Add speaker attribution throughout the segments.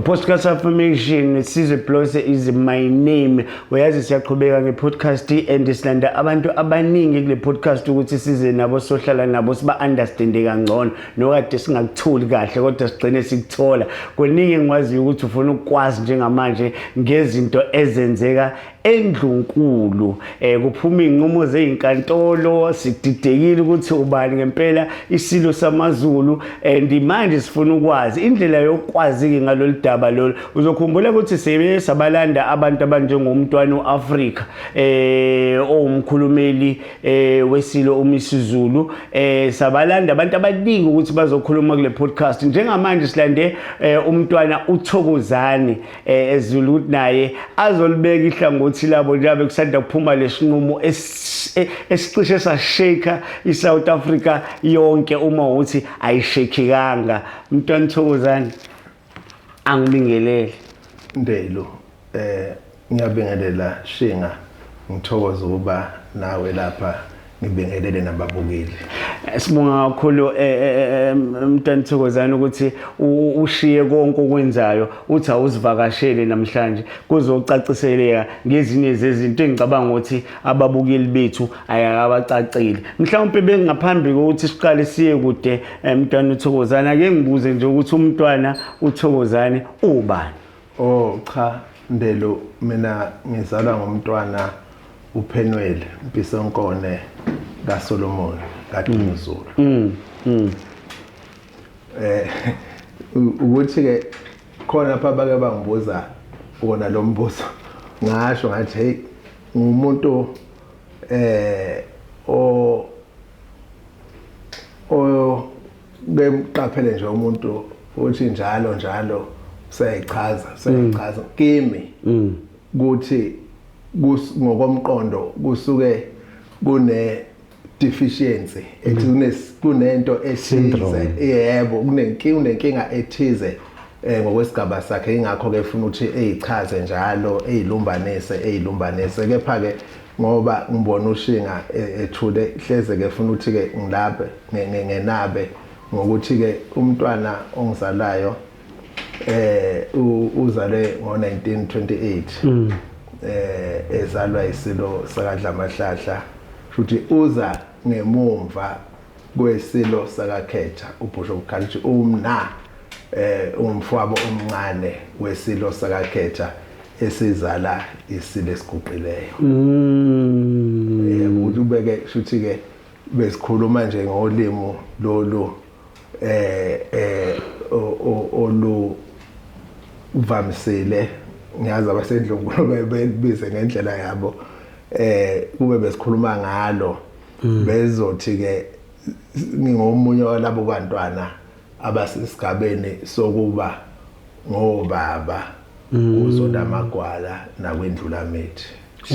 Speaker 1: Podcast Affirmation, Sizwe Blose is my name. Uyazi siyaqhubeka nge-podcast and silanda abantu abaningi kule podcast ukuthi size nabo, sohlala nabo, siba understande kangcono nokade singakutholi kahle, kodwa sigcine sikuthola. Kuningi engikwaziyo ukuthi ufuna ukukwazi njengamanje ngezinto ezenzeka endlunkulu. Kuphuma inqumo zezinkantolo, sididekile ukuthi ubani ngempela isilo samaZulu, and manje sifuna ukwazi indlela yokwazi ke ngalolu daba lolu. Uzokhumbula ukuthi sebe sabalanda abantu abanjengomntwana uAfrika, owumkhulumeli wesilo uMisuzulu. Sabalanda abantu abaningi ukuthi bazokhuluma kule podcast. Njengamanje silande umntwana uThokozani eZulu ukuthi naye azolibeka ihlangothi labo, njengoba kusanda kuphuma lesinqumo esicishe sashake iSouth Africa yonke, uma uthi ayishakekanga. Mntwana Thokozani, angibingelele.
Speaker 2: Ndelu, ngiyabingelela Shinga, ngithokoza ukuba nawe lapha, ngibingelele nababukeli.
Speaker 1: Sibonga kakhulu, mntwana Thokozani, ukuthi ushiye konke okwenzayo, uthi awuzivakashele namhlanje kuzocaciseleka ngezinye zezinto engicabanga ukuthi ababukeli bethu ayakabacacile. Mhlawumbe bengaphambi kokuthi siqale siye kude, mntwana uThokozani, ake ngibuze nje ukuthi umntwana uThokozani ubani?
Speaker 2: Oh cha Ndelu, mina ngizalwa ngumntwana uPhenweli Mpisonkone kaSolomon kaDumuzulu. Ukuthi ke khona lapha bake bangibuza wona lo mbuzo, ngasho ngathi, hey, ngumuntu o bemqaphele nje umuntu uthi njalo njalo useyayichaza kimi ukuthi ngokomqondo kusuke kune deficiency ethi kunento ethize.
Speaker 1: Syndrome.
Speaker 2: Yebo, kunenkinga ethize ngokwesigaba sakhe, ingakho ke efuna ukuthi eyichaze njalo, eyilumbanise. Kepha ke ngoba ngibona uShinga ethule, hleze ke efuna ukuthi ke ngilaphe ngenabe ngokuthi ke umntwana ongizalayo uzalwe ngo1928, ezalwa isilo sakaDlamahlahla, futhi uza ngemumva kwesilo sakaKhetha uBhusho Bukhalithi, umna umfowabo omncane wesilo sakaKhetha esizala isilo esiguqileyo. Yebo, ukuthi ubeke shuthi ke besikhuluma nje ngolimi lolu olu vamisile, ngiyazi abasendlunkulu bebize ngendlela yabo, kube besikhuluma ngalo bezothi ke ngingomunye walabo bantwana abasesigabeni sokuba ngobaba kuzonamagwala nakwindlulamithi.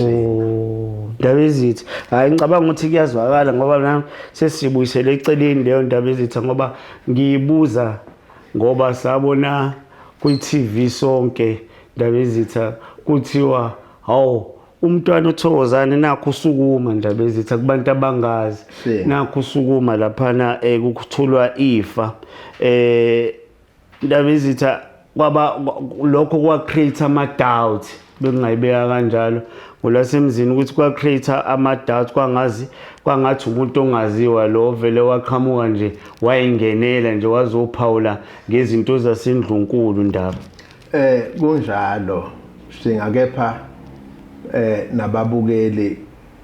Speaker 1: Oh, Ndabezitha. Hayi, ngicabanga ukuthi kuyazwakala ngoba na sesibuyisele eceleni leyo Ndabezitha, ngoba ngiyibuza ngoba sabona kwi-TV sonke, Ndabezitha, kuthiwa hawu, umntwana uThokozane nakho usukuma, Ndabezitha, kubantu abangazi. Nakho usukuma laphana kuthulwa ifa. Ndabezitha, kwaba lokho kwa create ama doubt, bengingayibeka kanjalo ngolwasemzini, ukuthi kwa create ama doubt, kwangazi kwangathi umuntu ongaziwa lo vele waqhamuka nje, wayingenela nje, wazophawula ngezinto zasendlunkulu, ndaba.
Speaker 2: Kunjalo Shinga, kepha nababukeli,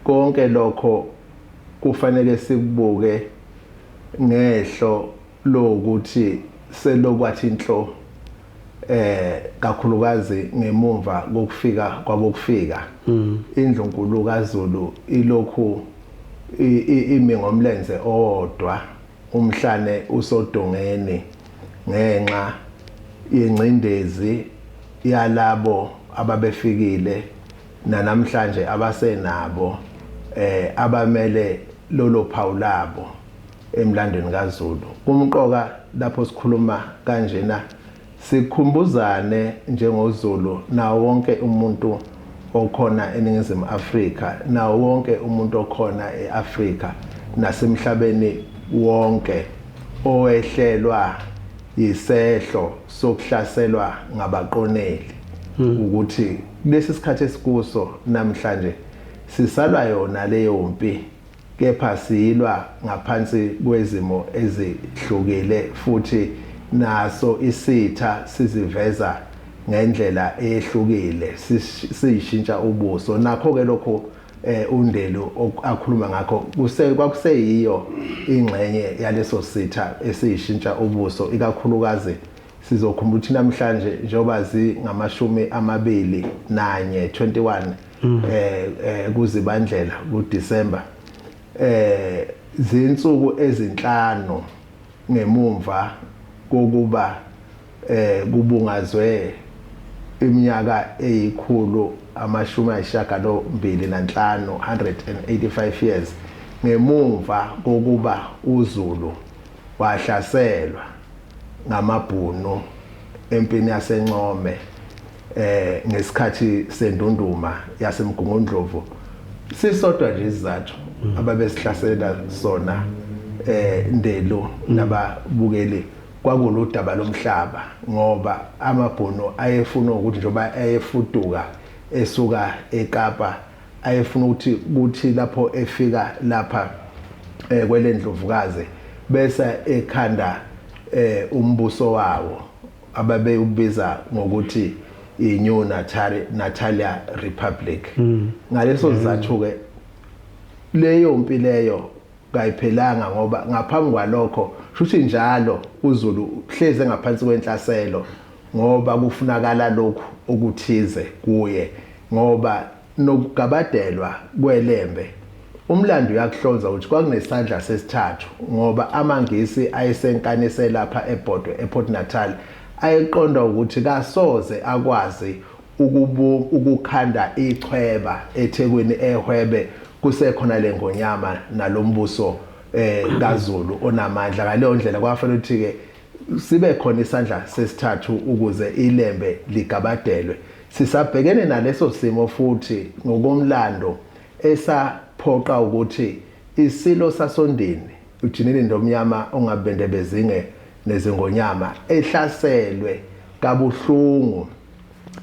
Speaker 2: konke lokho kufanele sikubuke ngehlo lokuthi selokwathi inhlo kakhulukazi ngemumva kokufika kwabokufika, indlunkulu kaZulu ilokhu imi ngomlenze owodwa, umhlane usodongeni, ngenxa yengcindezi yalabo ababefikile nanamhlanje abasenabo, abamele lolo phawu labo emlandweni kaZulu. Kumqoka lapho sikhuluma kanjena sikhumbuzane njengoZulu nawo wonke umuntu okhona eNingizimu Afrika, nawo wonke umuntu okhona eAfrika nasemhlabeni wonke owehlelwa Yisehlo sokuhlaselwa ngabaqoneli ukuthi kulesi sikhathi esikuso namhlanje sisalwa yona leyo mpi, kepha siyilwa ngaphansi kwezimo ezihlukile, futhi naso isitha siziveza ngendlela eyehlukile, siyishintsha ubuso. Nakho ke lokho uNdelu akhuluma ngakho kwakuseyiyo ingxenye yaleso sitha esiyishintsha ubuso. Ikakhulukazi sizokhumbula ukuthi namhlanje njengoba zingamashumi 21, 21 kuZibandlela, kuDisemba, zinsuku ezinhlanu ngemumva kokuba kubungazwe iminyaka eyikhulu amashumi ayisishiyagalombili nanhlanu, 185 years ngemumva kokuba uZulu wahlaselwa ngamabhunu empini yaseNcome ngesikhathi sendunduma yaseMgungundlovu. Sisodwa nje isizathu ababesihlasela sona, Ndelu nababukeli, kwakuludaba lomhlaba, ngoba amabhunu ayefuna ukuthi njengoba ayefuduka esuka eKapa, ayefuna ukuthi kuthi lapho efika lapha kwelendlovukazi bese ekhanda umbuso wawo ababewubiza ngokuthi i-New Natalia Republic. Ngaleso sizathu ke leyo mpi leyo kayiphelanga, ngoba ngaphambi kwalokho shuthi njalo uZulu hleze ngaphansi kwenhlaselo, ngoba kufunakala lokhu okuthize kuye, ngoba nokugabadelwa kweLembe umlando uyakuhlonza ukuthi kwakunesandla sesithathu, ngoba amaNgisi ayesenkanise lapha eBhodwe, ePort Natal, ayeqonda ukuthi kasoze akwazi ukukhanda ichweba eThekwini ehwebe kusekhona lengonyama nalombuso kaZulu onamandla. Ngaleyo ndlela kwafanele ukuthi ke sibe khona isandla sesithathu ukuze iLembe ligabadelwe. Sisabhekene naleso simo futhi ngokomlando esaphoqa ukuthi isilo sasondini uJinini Ndomnyama ongabendebezinge nezingonyama ehlaselwe kabuhlungu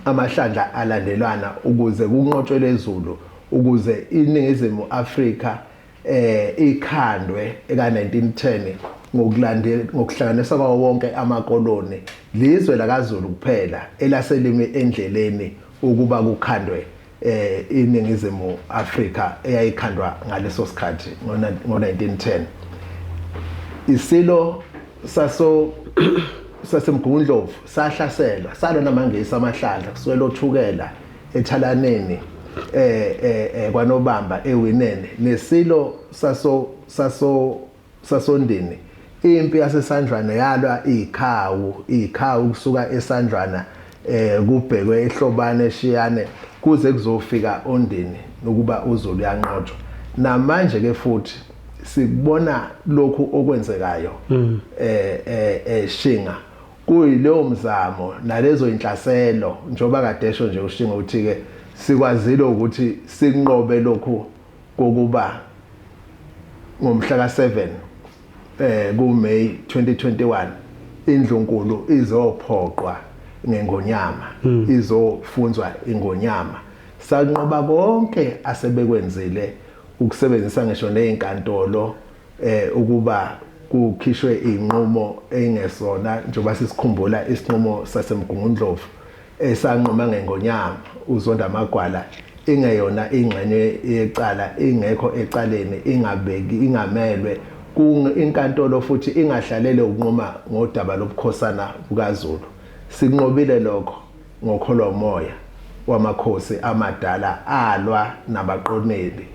Speaker 2: amahlandla alandelana ukuze kunqotshwe lezulu, ukuze iNingizimu Afrika ikhandwe eka 1910 ngokulandela ngokuhlanganisa kwawo wonke amakoloni. Lizwe lakaZulu kuphela elaselimi endleleni ukuba kukhandwe iNingizimu Afrika eyayikhandwa ngaleso sikhathi ngo-1910. Isilo saso saseMgungundlovu sahlaselwa, salwa namaNgisi amahlandla kusukela oThukela, eThalaneni, kwanobamba ewinene nesilo saso sasondini. Impi yaseSandlwana yalwa ikhawu kusuka eSandlwana kubhekwe eHlobane, eShiyane, kuze kuzofika oNdini, nokuba uZulu yanqotshwa. Namanje ke futhi sikubona lokhu okwenzekayo Shinga, kuyileyo mzamo nalezo inhlaselo, njengoba kade esho nje uShinga ukuthi ke sikwazile ukuthi sinqobe lokhu kokuba ngomhla ka7 kuMay 2021 indlunkulu izophoqwa ngengonyama, izofunzwa ingonyama. Sanqoba konke asebekwenzile ukusebenzisa ngisho nezinkantolo ukuba kukhishwe inqumo engesona, njengoba sisikhumbula isinqumo saseMgungundlovu esanquma ngengonyama uZonda Magwala ingeyona ingxenye yecala, ingekho ecaleni, ingabeki, ingamelwe inkantolo futhi ingahlalele ukunquma ngodaba lobukhosana bukaZulu. Sinqobile lokho ngokholwa umoya wamakhosi amadala alwa nabaqoneli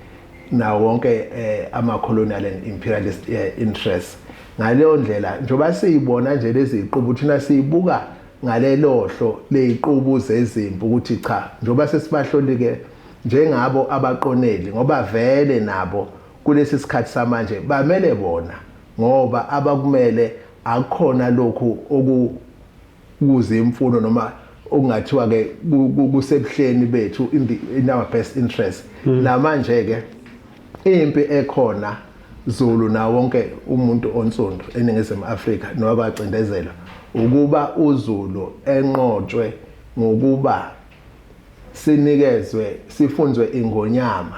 Speaker 2: nawo wonke ama-colonial and imperialist interests. Ngaleyo ndlela, njengoba siyibona nje lezi ziqubu, thina siyibuka ngalelohlo leziqubu zezimpi ukuthi cha, njengoba sesibahlolike njengabo abaqoneli, ngoba vele nabo kulesi sikhathi samanje bamele bona, ngoba abakumele akukhona lokhu okuzimfuno noma okungathiwa ke kusebuhleni bethu, in our best interest. Namanje ke impi ekhona Zulu nawo wonke umuntu onsundu eNingizimu Afrika nowabacindezela ukuba uZulu enqotshwe ngokuba sinikezwe sifunzwe ingonyama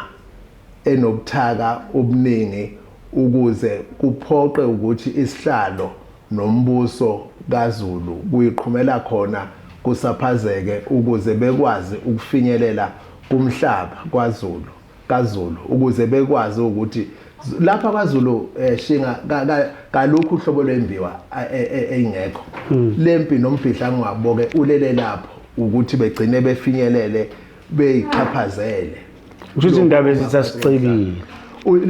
Speaker 2: enobuthaka obuningi ukuze kuphoqe ukuthi isihlalo nombuso kaZulu kuyiqhumela khona kusaphazeke ukuze bekwazi ukufinyelela kumhlaba kwaZulu kaZulu ukuze bekwazi ukuthi lapha kwaZulu Shinga kalukho uhlobo lwembiwa eyingekho lempi nombhidlango wabo ke ulele lapho ukuthi begcine befinyelele beyichaphazele.
Speaker 1: Kusho ukuthi indaba ezithi asicebile.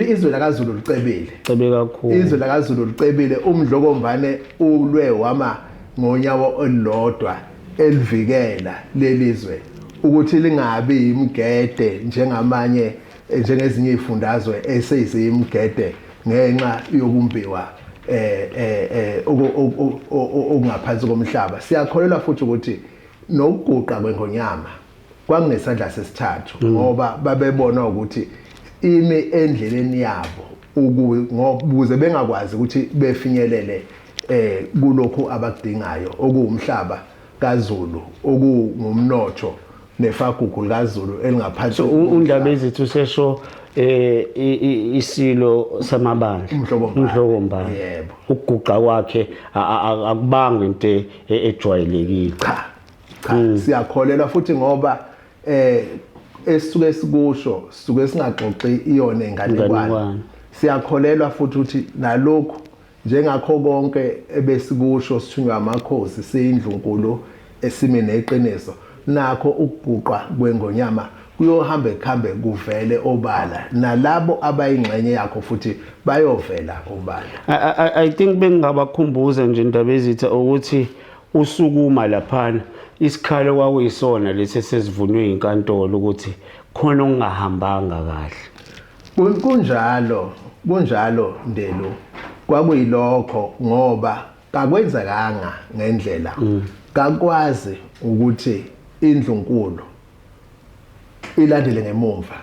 Speaker 2: Izwe lakaZulu licebile.
Speaker 1: Cebe kakhulu.
Speaker 2: Izwe lakaZulu licebile, uMdlokombane ulwe wama ngonyawo olulodwa elivikela lelizwe ukuthi lingabi imigede njengamanye njengezinye izifundazwe eseyizimigede ngenxa yokumbiwa okungaphansi komhlaba. Siyakholelwa futhi ukuthi nokuguqa kwengonyama kwakungesandla sesithathu ngoba babebona ukuthi imi endleleni yabo ukuze bengakwazi ukuthi befinyelele kulokhu abakudingayo okuwumhlaba kaZulu, okungumnotho nefagugu likaZulu elingaphansi.
Speaker 1: So uNdabezitha usesho isilo samabandla
Speaker 2: uMdlokombane.
Speaker 1: Yebo. Ukuguqa kwakhe akubanga into ejwayelekile.
Speaker 2: Cha. Cha, siyakholelwa futhi ngoba esisuke sikusho sisuke singaxoxi iyona inganekwane. Siyakholelwa futhi ukuthi nalokhu njengakho konke ebesikusho sithunywa amakhosi siyindlunkulu esimi neqiniso, nakho ukuguqwa kwengonyama kuyohambe kuhambe kuvele obala, nalabo abayingxenye yakho futhi bayovela obala.
Speaker 1: I think bengingabakhumbuza nje Ndabezitha ukuthi usukuma laphana isikhalo kwakuyisona lesi esesivunywe inkantolo ukuthi khona okungahambanga kahle.
Speaker 2: Kunjalo, kunjalo Ndelu, kwakuyilokho ngoba kakwenzekanga ngendlela. Kakwazi ukuthi indlunkulu ilandele ngemumva.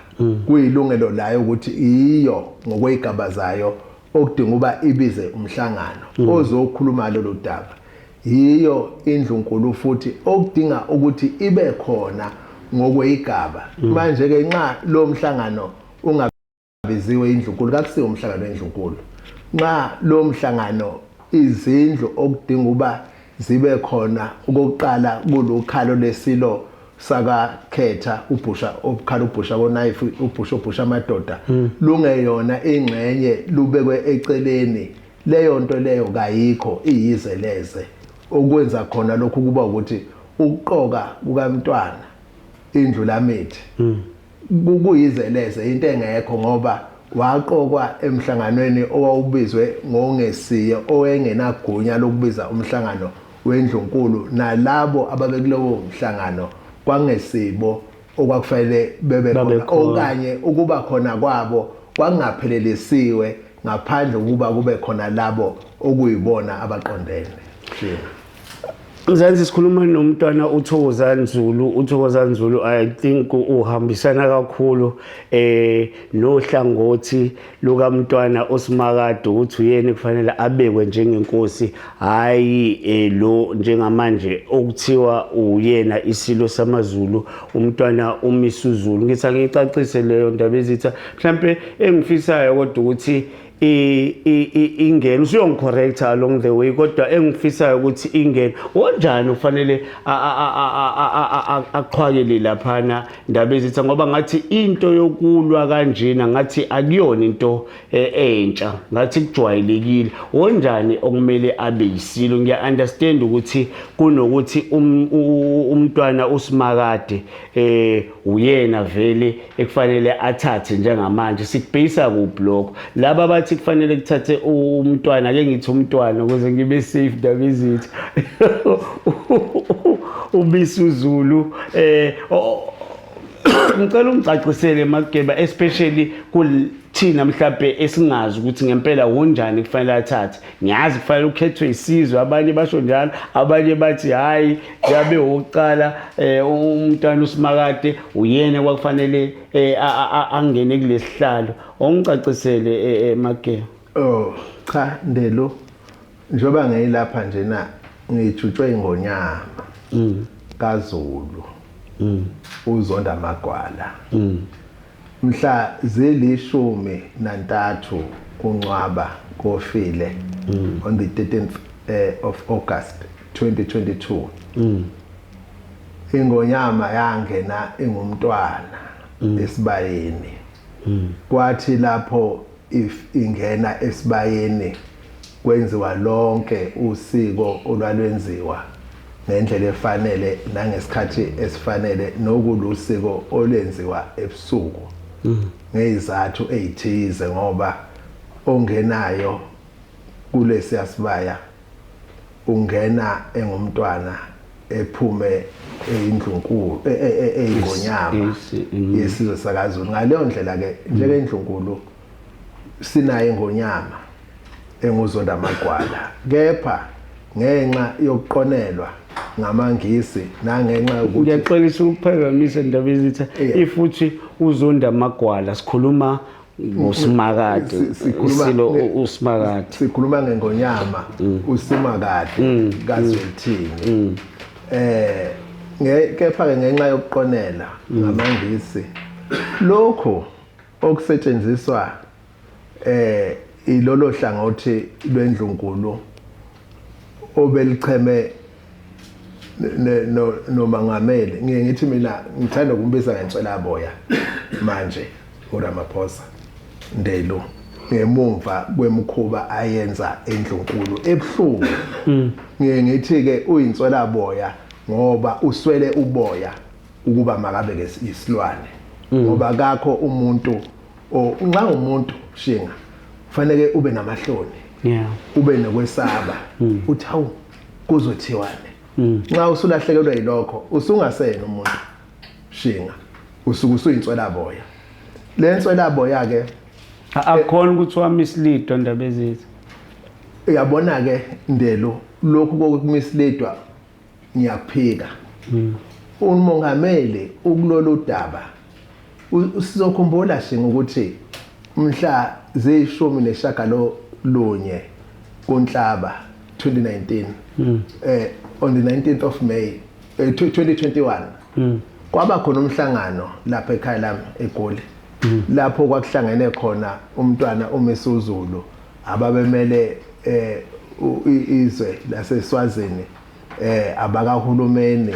Speaker 2: Kuyilungelo layo ukuthi iyo ngokwezigaba zayo okudinga uba ibize umhlangano ozokhuluma lolu daba. Yiyo indlunkulu futhi okudinga ukuthi ibe khona ngokweyigaba. Manje ke nxa lo mhlangano ungabiziwe indlunkulu, kakusiwo umhlangano wendlunkulu. Nxa lo mhlangano izindlu okudinga uba zibe khona okokuqala kulukhalo lesilo sakakhetha ubhusha obukhala ubhusha konayifu ubhusha obhusha amadoda lungeyona ingxenye lubekwe eceleni, leyo nto leyo kayikho, iyize leze. Okwenza khona lokhu kuba ukuthi ukuqoka kukamntwana indlulamithi kuyizeleze, into engekho ngoba waqokwa emhlanganweni owawubizwe ngongesiye owengenagunya lokubiza umhlangano wendlunkulu, nalabo ababekulowo mhlangano kwangesibo okwakufanele bebe khona, okanye ukuba khona kwabo kwangaphelelisiwe ngaphandle ukuba kube khona labo okuyibona abaqondene.
Speaker 1: Mzansi, sikhuluma nomntwana uThokozani Zulu. uThokozani Zulu I think uhambisana kakhulu nohlangothi lukamntwana uSimakade ukuthi uyena kufanele abekwe njengenkosi, hayi lo njengamanje okuthiwa uyena isilo samaZulu umntwana uMisuzulu. Ngithi angicacise leyo ndaba ezitha mhlambe engifisayo kodwa ukuthi ingene usuyongicorrecta along the way, kodwa engifisayo ukuthi ingene wonjani ufanele aqhwakele laphana ndaba ezitha, ngoba ngathi into yokulwa kanjena ngathi akuyona into entsha, ngathi kujwayelekile. Wonjani okumele abe yisilo? Ngiya understand ukuthi kunokuthi umntwana uSimakade uyena vele ekufanele athathe njengamanje, sikubhekisa kuphi lokho? Laba bathi kufanele kuthathe umntwana, ake ngithi umntwana ukuze ngibe safe ndaba ezitha uMisuzulu. Ngicela ungicacisele Mageba, especially ku Kuthina mhlawumbe esingazi ukuthi ngempela wonjani kufanele athathe. Ngiyazi kufanele ukhethwe isizwe, abanye basho njalo, abanye bathi hayi yabe wokuqala umntwana uSimakade uyena kwakufanele angene kulesihlalo. Ongicacisele Make.
Speaker 2: Oh cha Ndelo, njengoba ngiyilapha nje na ngijutshwe ingonyama kaZulu uzonda amagwala. Mhla zili-13 kuNcwaba kofile on the 13th of August 2022 ingonyama yangena ingumntwana esibayeni. Kwathi lapho if ingena esibayeni kwenziwa lonke usiko olwalwenziwa ngendlela efanele nangesikhathi esifanele, nokulusiko olwenziwa ebusuku ngezizathu ezithize, ngoba ongenayo kulesiya sibaya ungena engumntwana ephume eyindlunkulu eyingonyama yesizwe sakaZulu. Ngaleyo ndlela ke njengendlunkulu sinayo ingonyama enguzonda amagwala, kepha ngenxa yokuqonelwa ngamaNgisi nangenxa yokuthi
Speaker 1: ngiyaxolisa ukuphazamisa ndaba ezitha ifuthi uzonda amagwala, sikhuluma ngoSimakade, isilo uSimakade,
Speaker 2: sikhuluma ngengonyama uSimakade kaZwelithini. Kepha ke ngenxa yokuqonela ngamaNgisi lokho okusetshenziswa ilolo hlangothi lwendlunkulu obelicheme nomangameli, ngiye ngithi mina ngithanda ukumbiza ngenswelaboya manje uRamaphosa Ndelo, ngemumva kwemikhuba ayenza endlunkulu ebuhlungu. Ngiye ngithi ke uyinswelaboya ngoba uswele uboya ukuba makabe ke isilwane, ngoba kakho umuntu nxa umuntu shinga kufanele ube namahloni, ube nokwesaba uthi hawu kuzothiwane. Nxa usulahlekelwe yilokho usungasena umuntu shinga, usuke usuyinswelaboya. Le nswelaboya ke
Speaker 1: akukhona ukuthi wamisleadwa ndaba ezithi.
Speaker 2: Uyabona ke Ndelo, lokhu kokumisleadwa ngiyakuphika. Umongameli ukulolu daba sizokhumbula shinga ukuthi mhla ziyi-19 kuNhlaba 2019, on the 19th of May 2021 kwaba khona umhlangano lapha ekhaya lami eGoli, lapho kwakuhlangene khona umntwana uMisuzulu, ababemele izwe laseSwazini, abakahulumeni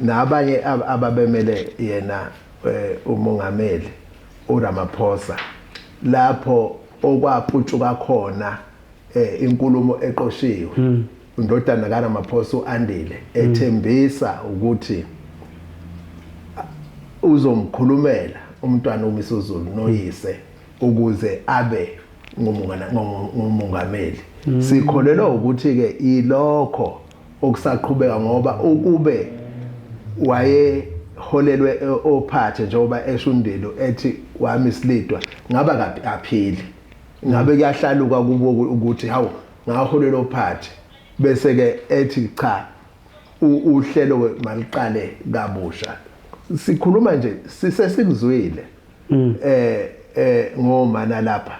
Speaker 2: nabanye ababemele yena umongameli uRamaphosa, lapho okwaputshuka khona inkulumo eqoshiwe indodana kaRamaphosa uAndile ethembisa ukuthi uzomkhulumela umntwana uMisuzulu noyise ukuze abe ngumongameli. Sikholelwa ukuthi ke ilokho okusaqhubeka, ngoba ukube wayeholelwe ophathe njengoba eshundilo ethi wamislidwa ngaba kabi aphili, ngabe kuyahlaluka kubo ukuthi hawu ngaholelwa ophathe, bese ke ethi cha uhlelo maliqale kabusha. Sikhuluma nje sisesikuzwile ngomana lapha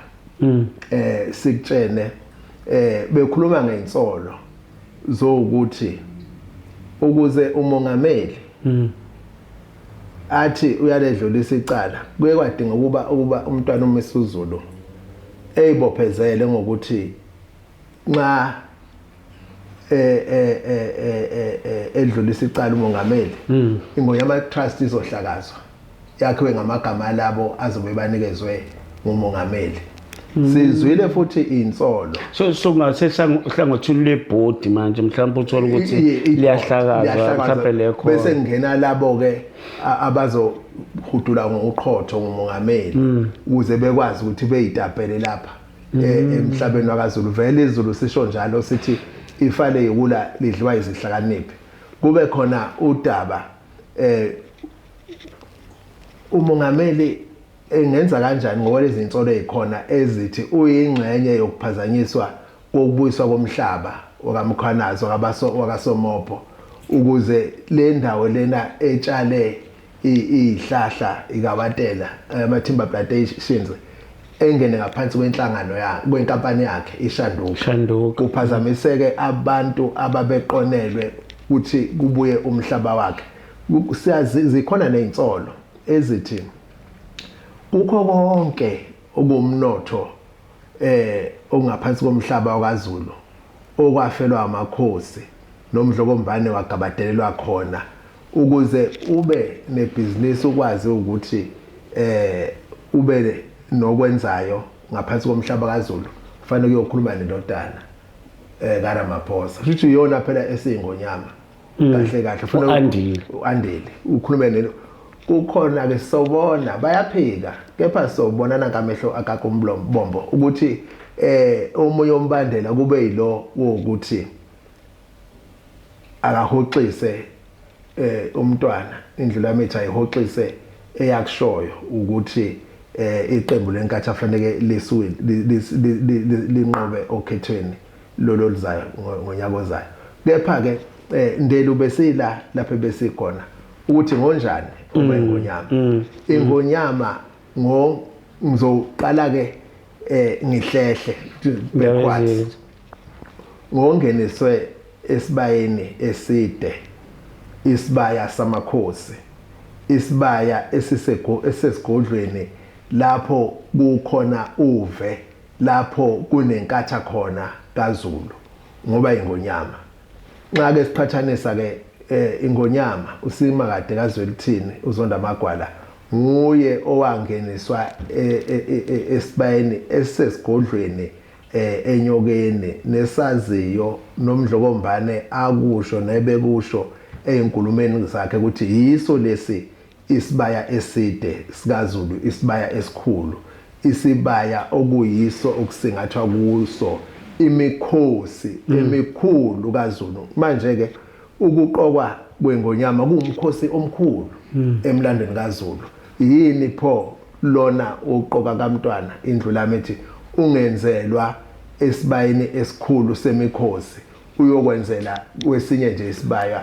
Speaker 2: sikutshene bekhuluma ngensolo zokuthi ukuze umongameli athi uyaledlulisa icala kuye kwadinga ukuba umntwana uMisuzulu eyibophezele ngokuthi nxa edlulisa icala umongameli iNgonyama Trust izohlakazwa yakhiwe ngamagama alabo azobe banikezwe ngumongameli. Sizwile futhi insolo
Speaker 1: so kungasehlangothini lwebhodi manje mhlawumbe uthola ukuthi liyahlakazwa mhlawumbe lekho
Speaker 2: bese ngena labo ke abazohudula ngokuqhotho ngumongameli ukuze bekwazi ukuthi beyitapele lapha emhlabeni wakaZulu. Vele iZulu sisho njalo sithi ifale yikula lidliwa izihlakaniphi. Kube khona udaba umongameli Engenza kanjani ngoba lezi zinsolo ezikhona ezithi uyingxenye yokuphazanyiswa kokubuyiswa komhlaba wakaMkhwanazi wakaSomopho ukuze le ndawo lena etshale izihlahla ikabatela amathimba plantations engene ngaphansi kwenhlangano yakhe kwenkampani yakhe iShanduka.
Speaker 1: Shanduka.
Speaker 2: Kuphazamiseke abantu ababeqonelwe ukuthi kubuye umhlaba wakhe. Siyazi zikhona nezinsolo ezithi kukho konke okumnotho ongaphansi komhlaba wakwaZulu okwafelwa amakhosi nomdlokombane wagabadelelwa khona ukuze ube nebhizinisi ukwazi ukuthi ube nokwenzayo ngaphansi komhlaba kaZulu kufanele uyokhuluma nendodana kaRamaphosa. Futhi iyona phela esiyingonyama kahle kahle ufuna
Speaker 1: U-Andile.
Speaker 2: U-Andile ukhulume nelo kukhona ke sobona bayaphika kepha sobonana ngamehlo akakumbombo ukuthi omunye umbandela kube yilo wokuthi akahoxise umntwana indlela yami ethi ayihoxise eyakushoyo ukuthi iqembu leNkatha fanele lisuwe linqobe okhethweni lolo luzayo ngonyaka ozayo. Kepha ke Ndelu besila lapho besikhona ukuthi ngonjani uma ingonyama ingonyama ngo ngizoqala ke ngihlehle backwards ngongeniswe esibayeni eside, isibaya samakhosi, isibaya esisesigodlweni lapho kukhona uve lapho kunenkatha khona kaZulu ngoba ingonyama. Nxa ke siqhathanisa ke ingonyama uSimakade kaZwelithini uZonda Magwala nguye owangeniswa esibayeni esisesigodlweni enyokeni nesaziyo nomdlokombane akusho nebekusho einkulumeni zakhe ukuthi yiso lesi isibaya eside sikaZulu, isibaya esikhulu, isibaya okuyiso okusingathwa kuso imikhosi emikhulu kaZulu. Manje ke ukuqokwa kwengonyama kuwumkhosi omkhulu emlandweni kaZulu. Yini pho lona uqoka kaMntwana indlu lami ethi ungenzelwa esibayeni esikhulu semikhosi uyokwenzela kwesinye nje isibaya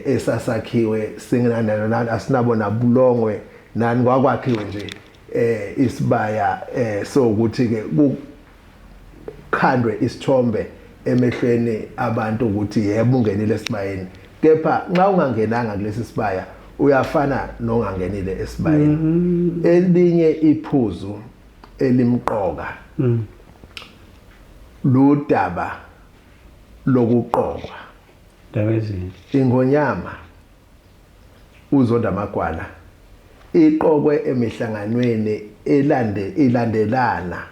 Speaker 2: esasakhiwe singenana asinabo nabulongwe nani kwakwakhiwe nje isibaya sokuthi ke kukhandwe isithombe emehlweni abantu ukuthi yebo ungenile esibayeni, kepha nxa ungangenanga kulesi sibaya uyafana nongangenile esibayeni. Elinye iphuzu elimqoka ludaba lokuqokwa. Ingonyama uZonda Magwala iqokwe emihlanganweni ilandelana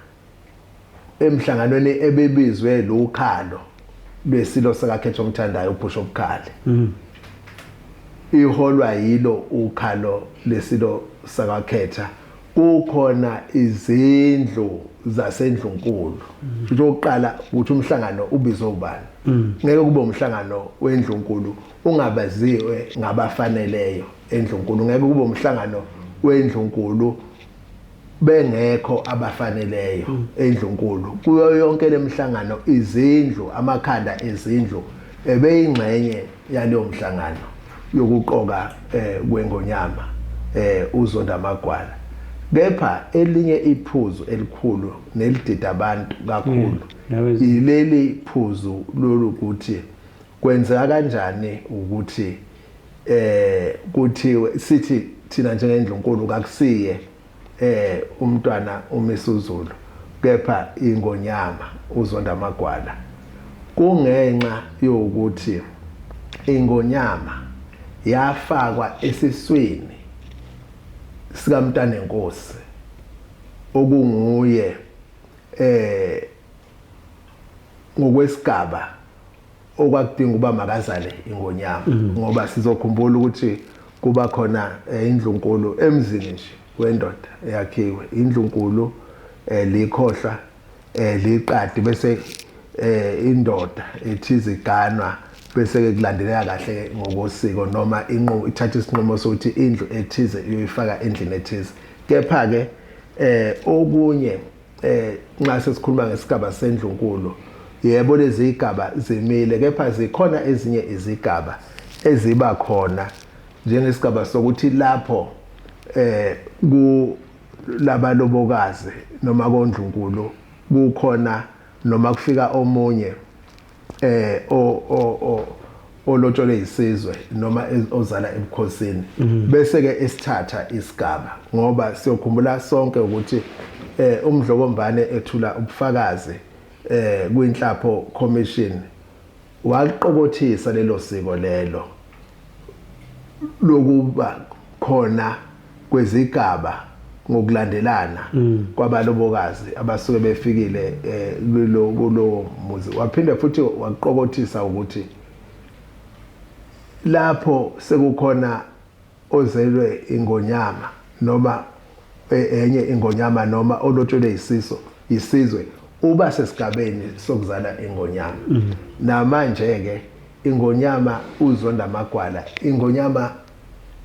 Speaker 2: emhlanganweni ebebizwe lukhalo lwesilo sakaKhetho omthandayo uBhusho Bukhali. Iholwa yilo ukhalo lesilo sakakhetha. Kukhona izindlu zasendlunkulu. Futhi okokuqala ukuthi umhlangano ubizwe ubani. Ngeke kube umhlangano wendlunkulu ungabaziwe ngabafaneleyo endlunkulu. Ngeke kube umhlangano wendlunkulu bengekho abafaneleyo endlunkulu. Kuyo yonke lemhlangano izindlu, amakhanda ezindlu ebeyingxenye yaleyo mhlangano yokuqoka kwengonyama uZonda Magwala. Kepha elinye iphuzu elikhulu nelidida abantu kakhulu ileli phuzu lolu ukuthi kwenzeka kanjani ukuthi kuthiwe sithi thina njengendlunkulu kakusiye umntwana uMisuzulu kepha ingonyama uZonda Magwala, kungenxa yokuthi ingonyama yafakwa esiswini sikamntanenkosi okunguye ngokwesigaba okwakudinga uba makazale ingonyama, ngoba sizokhumbula ukuthi kuba khona indlunkulu emzini nje wendoda eyakhiwe indlunkulu likhohlwa liqadi bese indoda ethize iganwa bese ke kulandeleka kahle ngokosiko noma inqumo ithatha isinqumo sokuthi indlu ethize iyoyifaka endlini ethize. Kepha ke okunye nxa sesikhuluma ngesigaba sendlunkulu, yebo lezi zigaba zimile, kepha zikhona ezinye izigaba eziba khona, njengesigaba sokuthi lapho ku labalobokazi noma kondlunkulu kukhona noma kufika omunye o olotsholwe isizwe noma ozala ebukhosini, bese ke esithatha isigaba. Ngoba siyokhumbula sonke ukuthi uMdlokombane ethula ubufakazi kwiNhlapho Commission waqokothisa lelo siko lelo lokuba khona kwezigaba ngokulandelana kwabalobokazi abasuke befikile kulo muzi. Waphinde futhi waqokothisa ukuthi lapho sekukhona ozelwe ingonyama noma enye ingonyama noma olotshelwe isiso isizwe, uba sesigabeni sokuzala ingonyama. Namanje ke ingonyama uZonda Magwala, ingonyama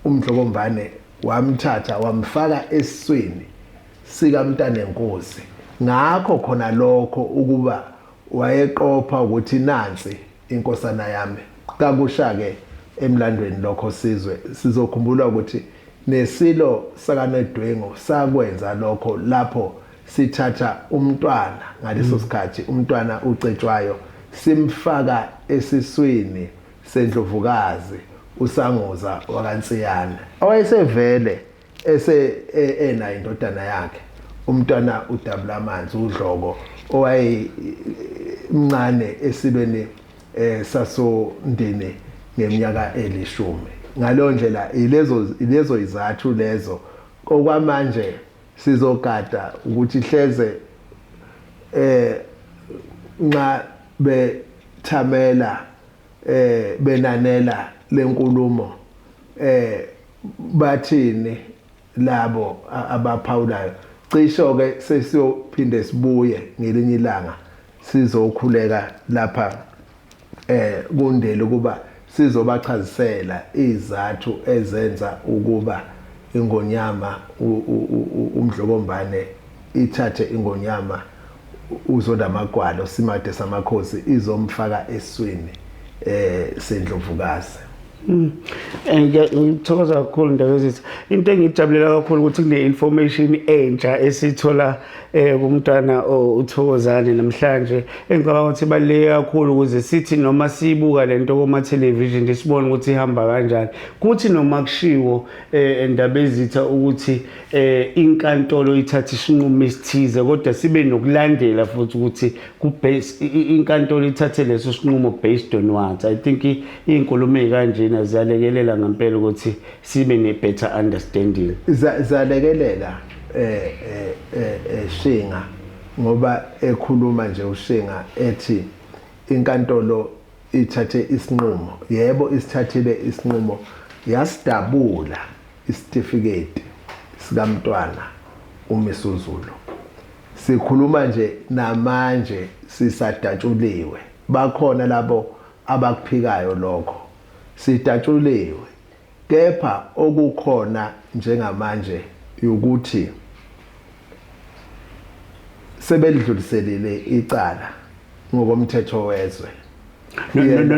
Speaker 2: uMdlokombane wamthatha wamfaka esiswini sikaMntanenkosi. Ngakho khona lokho ukuba wayeqopha ukuthi nansi inkosana yami kakusha ke emlandweni lokho sizwe sizokhumbula ukuthi nesilo sakaNedwengu sakwenza lokho lapho sithatha umntwana ngaleso sikhathi, umntwana uCetshwayo, simfaka esiswini sendlovukazi uSanguza wakaNsiyana, owayesevele ese enayo indodana yakhe, umntwana uDabulamanzi uDloko, owaye mncane esilweni sasondini ngeminyaka elishumi. Ngaleyo ndlela ilezo izathu lezo. Okwamanje sizogada ukuthi hleze nxa bethamela benanela lenkulumo bathini labo abaphawulayo. Cisho ke sesiyophinde sibuye ngelinye ilanga sizokhuleka lapha kundele ukuba sizobachazisela izathu ezenza ukuba ingonyama uMdlokombane ithathe ingonyama uZondamagwalo Simade samakhosi izomfaka eswini sendlovukazi.
Speaker 1: Ngithokoza kakhulu Ndabezitha. Into engijabulela kakhulu ukuthi kune information entsha esithola kumntwana uThokozane namhlanje, engicabanga ukuthi ibaluleke kakhulu ukuze sithi noma siyibuka lento kuma television nje sibone ukuthi ihamba kanjani. Kuthi noma kushiwo Ndabezitha ukuthi inkantolo ithatha isinqumo esithize, kodwa sibe nokulandela futhi ukuthi ku base inkantolo ithathe leso sinqumo based on what. I think izinkulumo ezikanjena ziyalekelela ngempela ukuthi sibe ne better understanding.
Speaker 2: Zalekelela Shinga, ngoba ekhuluma nje uShinga ethi inkantolo ithathe isinqumo. Yebo, isithathile isinqumo, yasidabula isitifiketi sikamntwana uMisuzulu. Sikhuluma nje namanje sisadatshuliwe, bakhona labo abakuphikayo lokho, sidatshuliwe. Kepha okukhona njengamanje ukuthi sebelidluliselile icala ngokomthetho wezwe.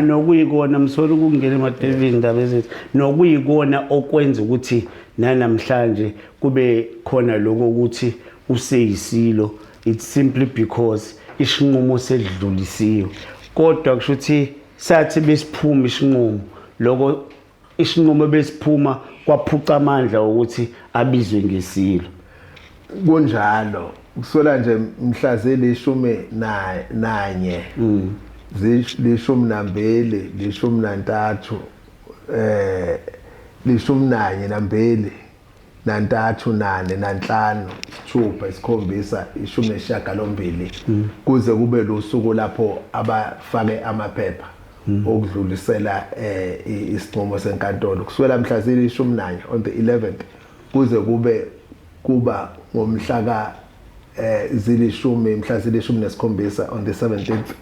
Speaker 1: Nokuyikona msolo ukungena emadevini Ndabezitha, nokuyikona okwenza ukuthi nanamhlanje kube khona lokho ukuthi useyisilo, it's simply because isinqumo sedlulisiwe. Kodwa kusho ukuthi sathi besiphuma isinqumo, lokho isinqumo besiphuma kwaphuca amandla ukuthi abizwe ngesilo.
Speaker 2: Kunjalo, kusola nje mhla zilishumi nanye, 12, 13, 11 nambili nantathu nane nanhlanu 6 7 18, kuze kube lusuku lapho abafake amaphepha okudlulisela isinqumo senkantolo, kusukela mhla zili-11 on the 11th kuze kube kuba ngomhla ka zilishumi mhla zili-17 on the 17th.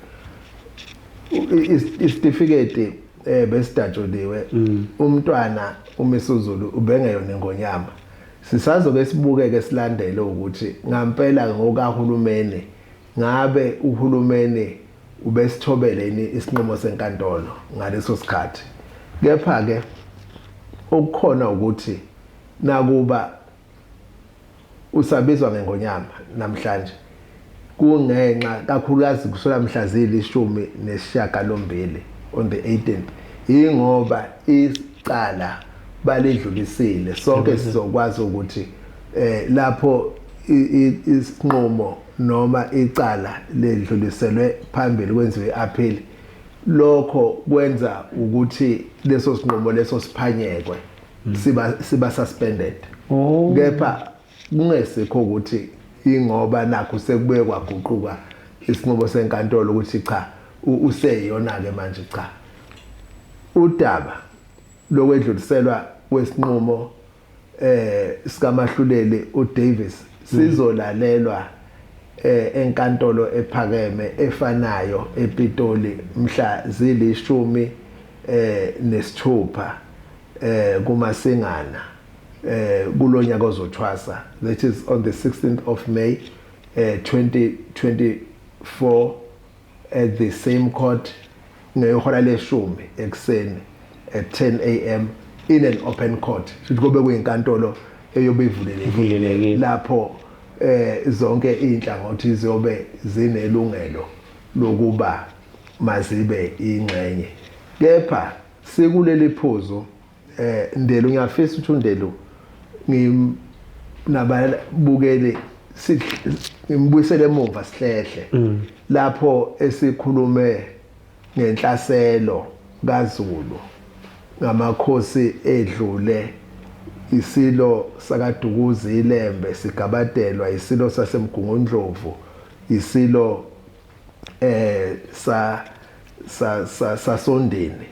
Speaker 2: Isitifiketi besidatshuliwe, umntwana uMisuzulu ubengeyona ingonyama. Sisazoke sibukeke silandele ukuthi ngampela ngokahulumeni ngabe uhulumeni ubesithobele yini isinqumo senkantolo ngaleso sikhathi. Kepha ke okukhona ukuthi nakuba usabizwa ngengonyama namhlanje kungenxa kakhulukazi kusukela mhla zili-18 on the 18th, ingoba icala balidlulisile. Sonke sizokwazi ukuthi lapho isinqumo noma icala ledluliselwe phambili kwenziwe i-appeal, lokho kwenza ukuthi leso sinqumo leso siphanyekwe, siba suspended. Kepha kungesikho ukuthi ingoba nakho sekubuye kwaguquka isinqumo senkantolo ukuthi cha, useyiyona ke manje. Cha, udaba lokwedluliselwa kwesinqumo sikamahluleli uDavis sizolalelwa enkantolo ephakeme efanayo ePitoli mhla zili-16 kuMasingana kulonyaka ozothwasa, that is on the 16th of May 2024 at the same court ngehora leshumi ekuseni, at 10 a.m. in an open court. Futhi kube kuyinkantolo eyobe ivulelekile
Speaker 1: Ivulelekile.
Speaker 2: lapho zonke inhlangothi ziyobe zinelungelo lokuba mazibe ingxenye. Kepha sikuleli phuzu, Ndelu, ngiyafisa ukuthi uNdelu ngim nababukeli ngimbuyisele emuva sihlehle lapho esikhulume ngenhlaselo kaZulu ngamakhosi edlule, isilo sakaDukuza iLembe sigabadelwa isilo saseMgungundlovu, isilo eh sa sa sasondeni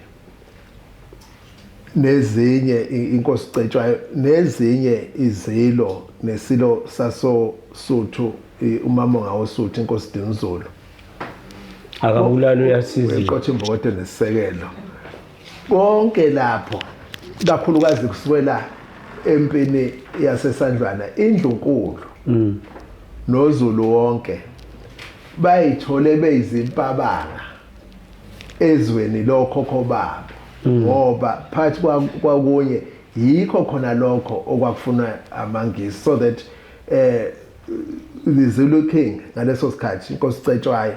Speaker 2: nezinye, inkosi Cetshwayo nezinye izilo, nesilo sasoSuthu, uMamonga woSuthu, inkosi Dinuzulu.
Speaker 1: Akabulali uyasiza.
Speaker 2: Eqotha imbokodo nesisekelo konke lapho, kakhulukazi kusukela empini yaseSandlwana, indlunkulu noZulu wonke bayithole beyizimpabanga ezweni lokhokho babo, ngoba phakathi kwakunye yikho khona lokho okwakufuna amaNgisi, so that the Zulu king ngaleso sikhathi, inkosi Cetshwayo,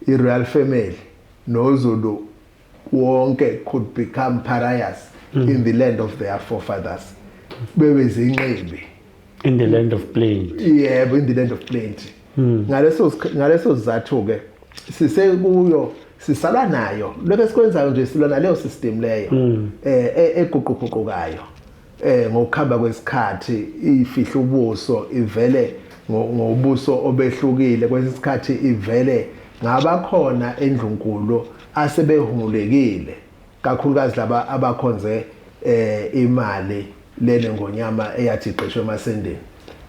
Speaker 2: i-royal family noZulu wonke could become pariahs in the land of their forefathers, bebe zinqibi.
Speaker 1: In the land of plenty.
Speaker 2: Yebo, in the land of plenty. Ngaleso sizathu ke sisekuyo, sisala nayo lokho esikwenzayo nje, silwa naleyo system leyo eguquguqukayo ngokuhamba kwesikhathi, ifihla ubuso, ivele ngobuso obehlukile kwesikhathi, ivele ngabakhona endlunkulu asebehungulekile, kakhulukazi laba abakhonze imali lene ngonyama eyathi igqishwe emasendeni,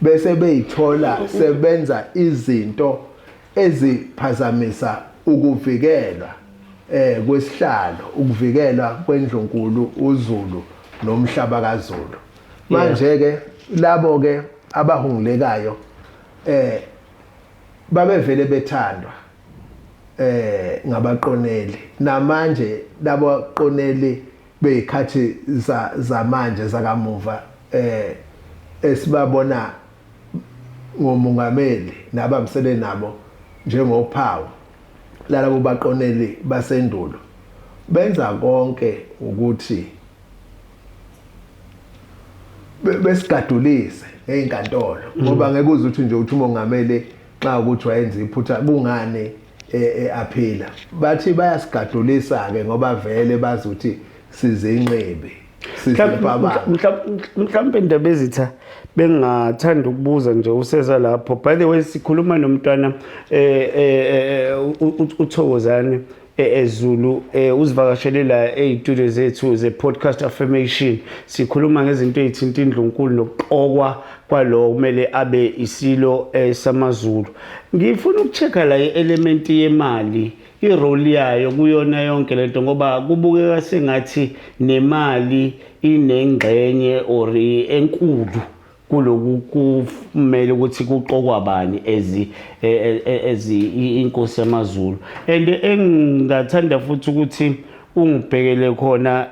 Speaker 2: bese beyithola sebenza izinto eziphazamisa ukuvikelwa kwesihlalo, ukuvikelwa kwendlunkulu uZulu nomhlaba kaZulu. Manje ke labo ke abahungulekayo babevele bethandwa ngabaqoneli, namanje labo baqoneli beyikhathi zamanje zakamuva esibabona ngomongameli nabamsele nabo njengophawu lalabo baqoneli basendulo, benza konke ukuthi besigadulise ngey'nkantolo, ngoba ngeke uze uthi nje uthi umongameli xa ukuthi wayenza iphutha, kungani aphila? Bathi bayasigadulisa-ke ngoba vele bazi ukuthi sizinqibi, sizimpabanga.
Speaker 1: Mhlawumbe indaba ezitha bengingathanda ukubuza nje useza lapho. By the way, sikhuluma nomntwana uThokozane eZulu, uzivakashele la ey'studio zethu ze-podcast affirmation. Sikhuluma ngezinto ey'thinta indlunkulu nokuqokwa kwalo kumele abe isilo samaZulu. Ngifuna uku-check-a la i-element yemali, i-role yayo kuyona yonke lento, ngoba kubukeka sengathi nemali inengxenye or enkulu. Kuloku kumele ukuthi kuqokwa bani ezi e, e, e, ezi inkosi yamaZulu. And engingathanda futhi ukuthi ungibhekele khona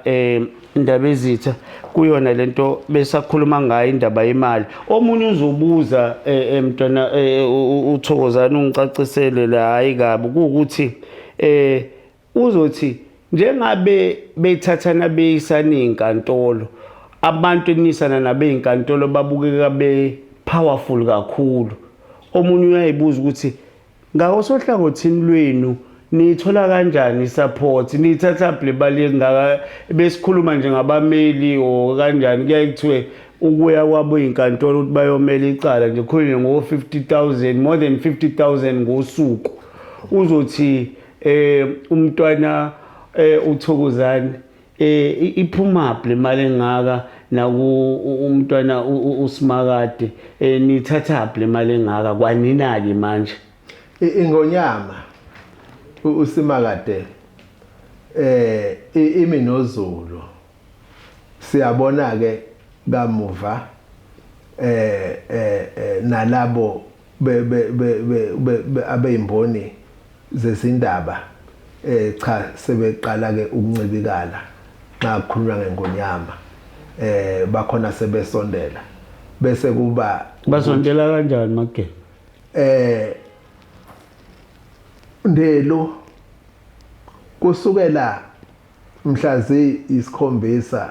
Speaker 1: indaba ezitha kuyona lento besakhuluma ngayo, indaba yemali. Omunye uzobuza, mntwana uThokozani, ungicacisele la, hayi kabi kuwukuthi uzothi njengabe bethathana beyisana iy'nkantolo, abantu enisana nabey'nkantolo babukeka be-powerful kakhulu. Omunye uyayibuza ukuthi ngakosohlangothini lwenu niyithola kanjani i-support, niyithatha le mali engaka? Besikhuluma nje ngabameli or kanjani, kuyaye kuthiwe ukuya kwabo iy'nkantolo ukuthi bayomela icala nje khulunywe ngo-50 000, more than 50 000 ngosuku. Uzothi umntwana uThokozani, iphuma le mali engaka naku umntwana uSimakade, nithatha le mali engaka kwanina ke manje?
Speaker 2: Ingonyama uSimakade imi noZulu, siyabona ke kamuva nalabo be be be be abeyimboni zezindaba, cha, sebeqala ke ukuncibikala nxa kukhulunywa ngengonyama, bakhona sebesondela bese kuba
Speaker 1: Basondela kanjani, Mage?
Speaker 2: Ndelo, kusukela mhla ziyisikhombisa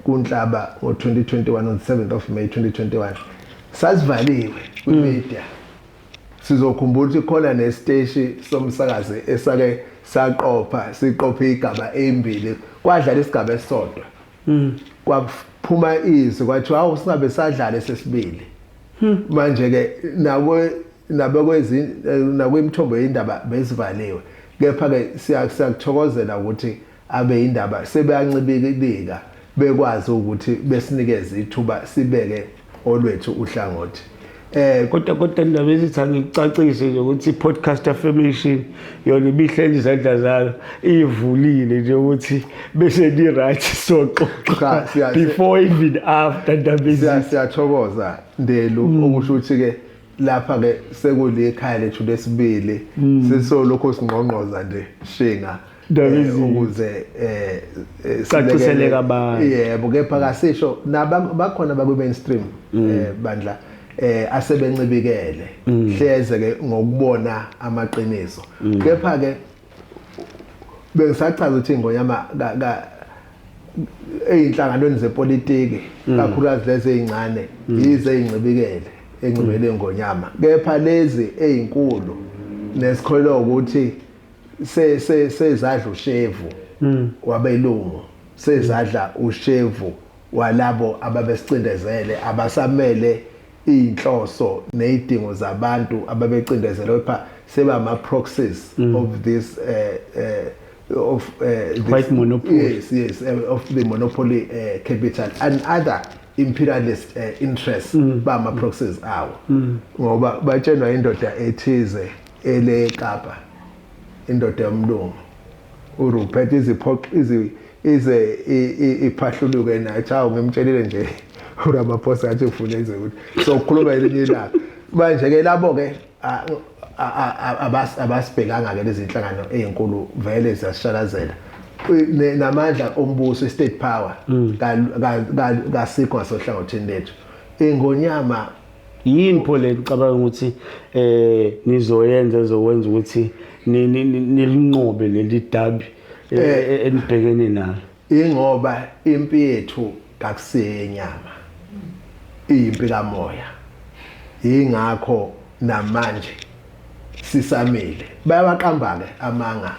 Speaker 2: kuNhlaba ngo2021, on 7th of May 2021, sasivaliwe kwi-media. Sizokhumbula ukuthi khona nesiteshi somsakazi esake saqopha, siqophe igaba embili, kwadlala isigaba esisodwa, kwaphuma izwi kwathiwa awu, singabe sadlala esesibili. Manje ke nabo nabekwezi nakwimithombo yindaba bezivaliwe, kepha ke siyakuthokozela ukuthi abe indaba sebeyancibilika, bekwazi ukuthi besinikeze ithuba sibeke olwethu uhlangothi.
Speaker 1: Kodwa indaba ezithi angikucacise nje ukuthi i-podcast affirmation yona ibihleli izandla zayo ivulile nje ukuthi bese ni-right soxoxa
Speaker 2: Cha,
Speaker 1: before even after, ndaba ezithi.
Speaker 2: Siyathokoza Ndelu, okusho ukuthi ke lapha ke sekulikhaya lethu lesibili, sisolokhu singqongqoza nje shinga
Speaker 1: Ndaba ezinhle.
Speaker 2: Ukuze
Speaker 1: Caciseleke abantu.
Speaker 2: Yebo, kepha kasisho bakhona bakwi mainstream bandla asebencibikele hleze ke ngokubona amaqiniso. Kepha ke bengisachaza ukuthi ingonyama eyinhlanganweni zepolitiki, kakhulukazi lezi ezincane, yize ezincibikele encibele ingonyama, kepha lezi ezinkulu nesikholwa ukuthi se se sezadla ushevu wabelungu, sezadla ushevu walabo ababesicindezele, abasamele iy'nhloso ney'dingo zabantu ababecindezelwe, kepha seba proxies of this of this,
Speaker 1: White monopoly.
Speaker 2: Yes, of the monopoly capital and other imperialist interests, bama proxies awo, ngoba batshenwa indoda ethize ele Kapa, indoda yomlungu uRupert, iziphox izi ize iphahluluke nathi. Hawu, ngimtshelile nje uRamaphosa athi ufuna ize ukuthi sokukhuluma elinye ilanga. Manje ke labo ke abasibhekanga ke lezi inhlangano ezinkulu, vele ziyasishalazela. Namandla ombuso, i-state power, kasikho ngasohlangothini lethu, ingonyama.
Speaker 1: Yini pho le ngicabanga ukuthi nizoyenza ezokwenza ukuthi nilinqobe leli dabi enibhekene nalo?
Speaker 2: Ingoba impi yethu kakusiye inyama, iyimpi kamoya. Ingakho namanje sisamile. Bayawaqamba ke amanga,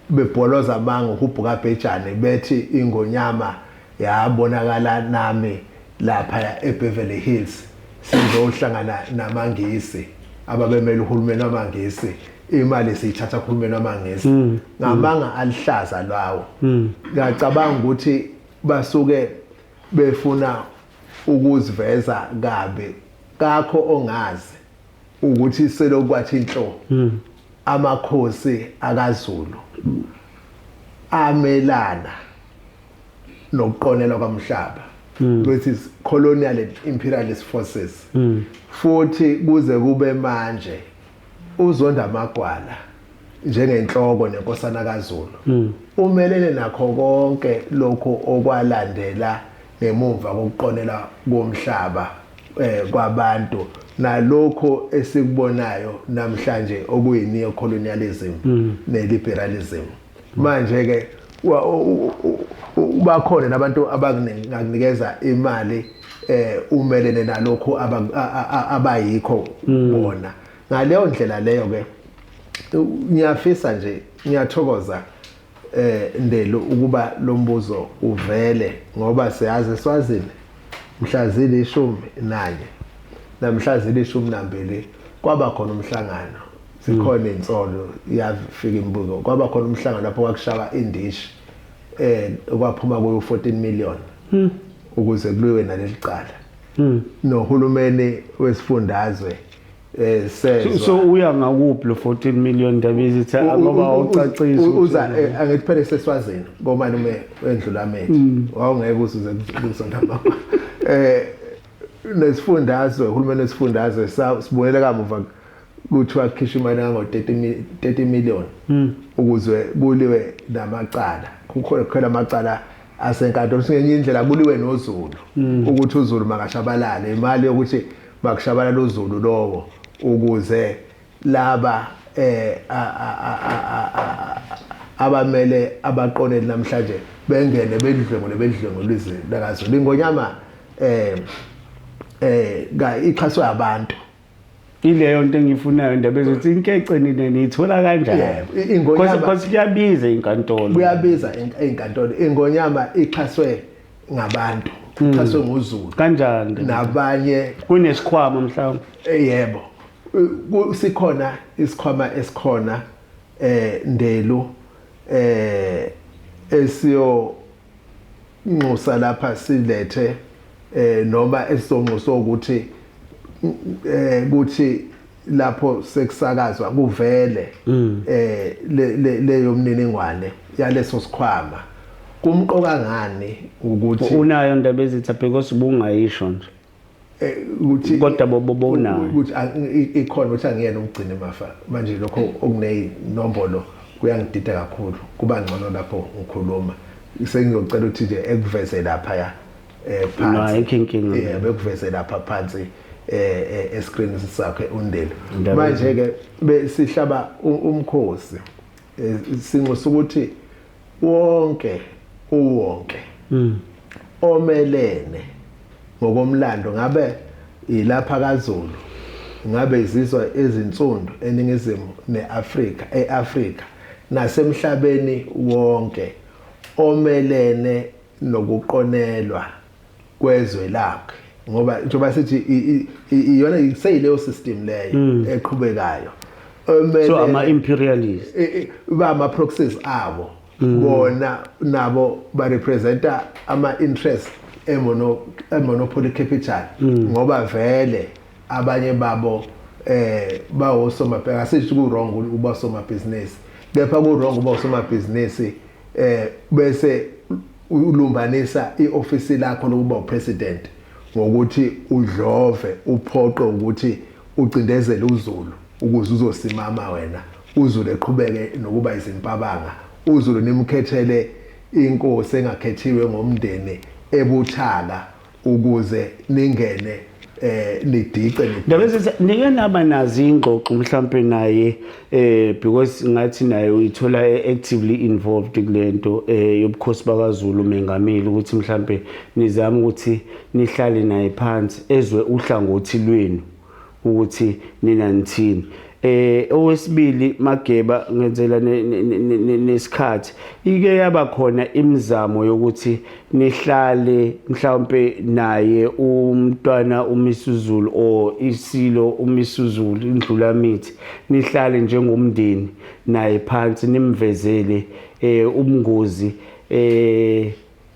Speaker 2: bebholoza amanga uhubhu kabhejane, bethi ingonyama yabonakala nami lapha eBeverly Hills, sizohlangana namangisi ababemela uhulumeni wamangisi, imali siyithatha kuhulumeni wamangisi. Ngamanga alihlaza lawo. Ngiyacabanga ukuthi basuke befuna ukuziveza kabi. Kakho ongazi ukuthi selokwathi inhlo amakhosi akaZulu amelana nokuqonelwa kwamhlaba. which is colonial and imperialist forces. Futhi kuze kube manje uzonda amagwala njengenhloko nenkosana kaZulu umelene nakho konke lokho okwalandela ngemumva kokuqonela komhlaba kwabantu, nalokho esikubonayo namhlanje okuyi neocolonialism neliberalism. Manje ke bakhona nabantu abangakunikeza imali umelene nalokho abayikho bona. Ngaleyo ndlela leyo ke ngiyafisa nje, ngiyathokoza Ndelu ukuba lombuzo uvele, ngoba siyazi eSwazini mhla zili-11 namhla zili-12 kwaba khona umhlangano, zikhona insolo, yafika imibuzo, kwaba khona umhlangano lapho kwakushaya indishi kwaphuma kuyo 14 million ukuze kuliwe naleli cala. Nohulumeni wesifundazwe sezwa.
Speaker 1: So uya ngakuphi lo 14 million, Ndabezitha, ngoba awucacisi?
Speaker 2: Uza angithi phela seswazini komalume wendlulamithi, wawungeke uzuze kusonta nesifundazwe. Uhulumeni wesifundazwe sibonele kamuva kuthiwa kukhishwa imali engango 30 million ukuze kuliwe namacala, kukhona kukhona amacala asenkantolo. Singenye indlela kuliwe noZulu ukuthi uZulu makashabalale, imali yokuthi makushabalala uZulu lowo ukuze laba abamele abaqoneli namhlanje bengene bedlwengule bedlwengule izwe lakaZulu. Ingonyama ixhaswe abantu.
Speaker 1: Ileyo nto engiyifunayo, Ndabezitha, inkece nina niyithola kanjani?
Speaker 2: Ingonyama
Speaker 1: Because kuyabiza inkantolo.
Speaker 2: Kuyabiza inkantolo. Ingonyama ixhaswe ngabantu, ixhaswe nguZulu.
Speaker 1: Kanjani?
Speaker 2: Nabanye.
Speaker 1: Kunesikhwama mhlawumbe?
Speaker 2: Yebo, sikhona isikhwama esikhona Ndelu esiyo nxusa lapha silethe noma esizonxusa ukuthi kuthi lapho sekusakazwa kuvele leyo mniningwane yaleso sikhwama. Kumqoka ngani ukuthi
Speaker 1: Unayo, Ndabezitha, because ubungayisho nje.
Speaker 2: Ukuthi
Speaker 1: Kodwa bobonayo.
Speaker 2: Ukuthi ikhona, ukuthi angiyena umgcini mafa. Manje lokho okuneyinombolo kuyangidida kakhulu, kuba ngcono lapho ngikhuluma. Sengizocela ukuthi nje ekuveze lapha ya
Speaker 1: No,
Speaker 2: phansi.
Speaker 1: Ayikho inkinga.
Speaker 2: Yebo, ekuveze lapha phansi escreen sakhe uNdelo.
Speaker 1: Indaba.
Speaker 2: Manje ke besihlaba umkhosi, sinxusa ukuthi wonke uwonke omelene ngokomlando, ngabe ilapha kaZulu, ngabe izizwe ezinsundu eningizimu neAfrika, eAfrika nasemhlabeni wonke, omelene nokuqonelwa kwezwe lakhe, ngoba njengoba sithi iyona seyileyo system leyo eqhubekayo.
Speaker 1: So ama imperialist.
Speaker 2: Ba ama proxies abo bona, nabo ba representa ama interest emonopoly capital, ngoba vele abanye babo bawosomabheka. Asithi ku wrong ukuba somabhizinisi, kepha ku wrong ukuba usomabhizinisi bese ulumbanisa iofisi lakho lokuba upresident ngokuthi udlove, uphoqe ukuthi ucindezele uZulu ukuze uzosimama wena, uZulu eqhubeke nokuba izimpabanga, uZulu nimkhethele inkosi engakhethiwe ngomndeni ebuthaka ukuze ningene nidice.
Speaker 1: Ndabezitha, nike naba nazo ingxoxo mhlampe naye, because ngathi naye uyithola actively involved kulento yobukhosi bakaZulu, umengameli, ukuthi mhlampe nizama ukuthi nihlale naye phansi ezwe uhlangothi lwenu ukuthi nina nithini? Owesibili, Mageba, ngenzela nesikhathi, ike yaba khona imizamo yokuthi nihlale mhlawumbe naye umntwana uMisuzulu or isilo uMisuzulu, indlulamithi, nihlale njengomndeni naye phansi, nimvezele ubungozi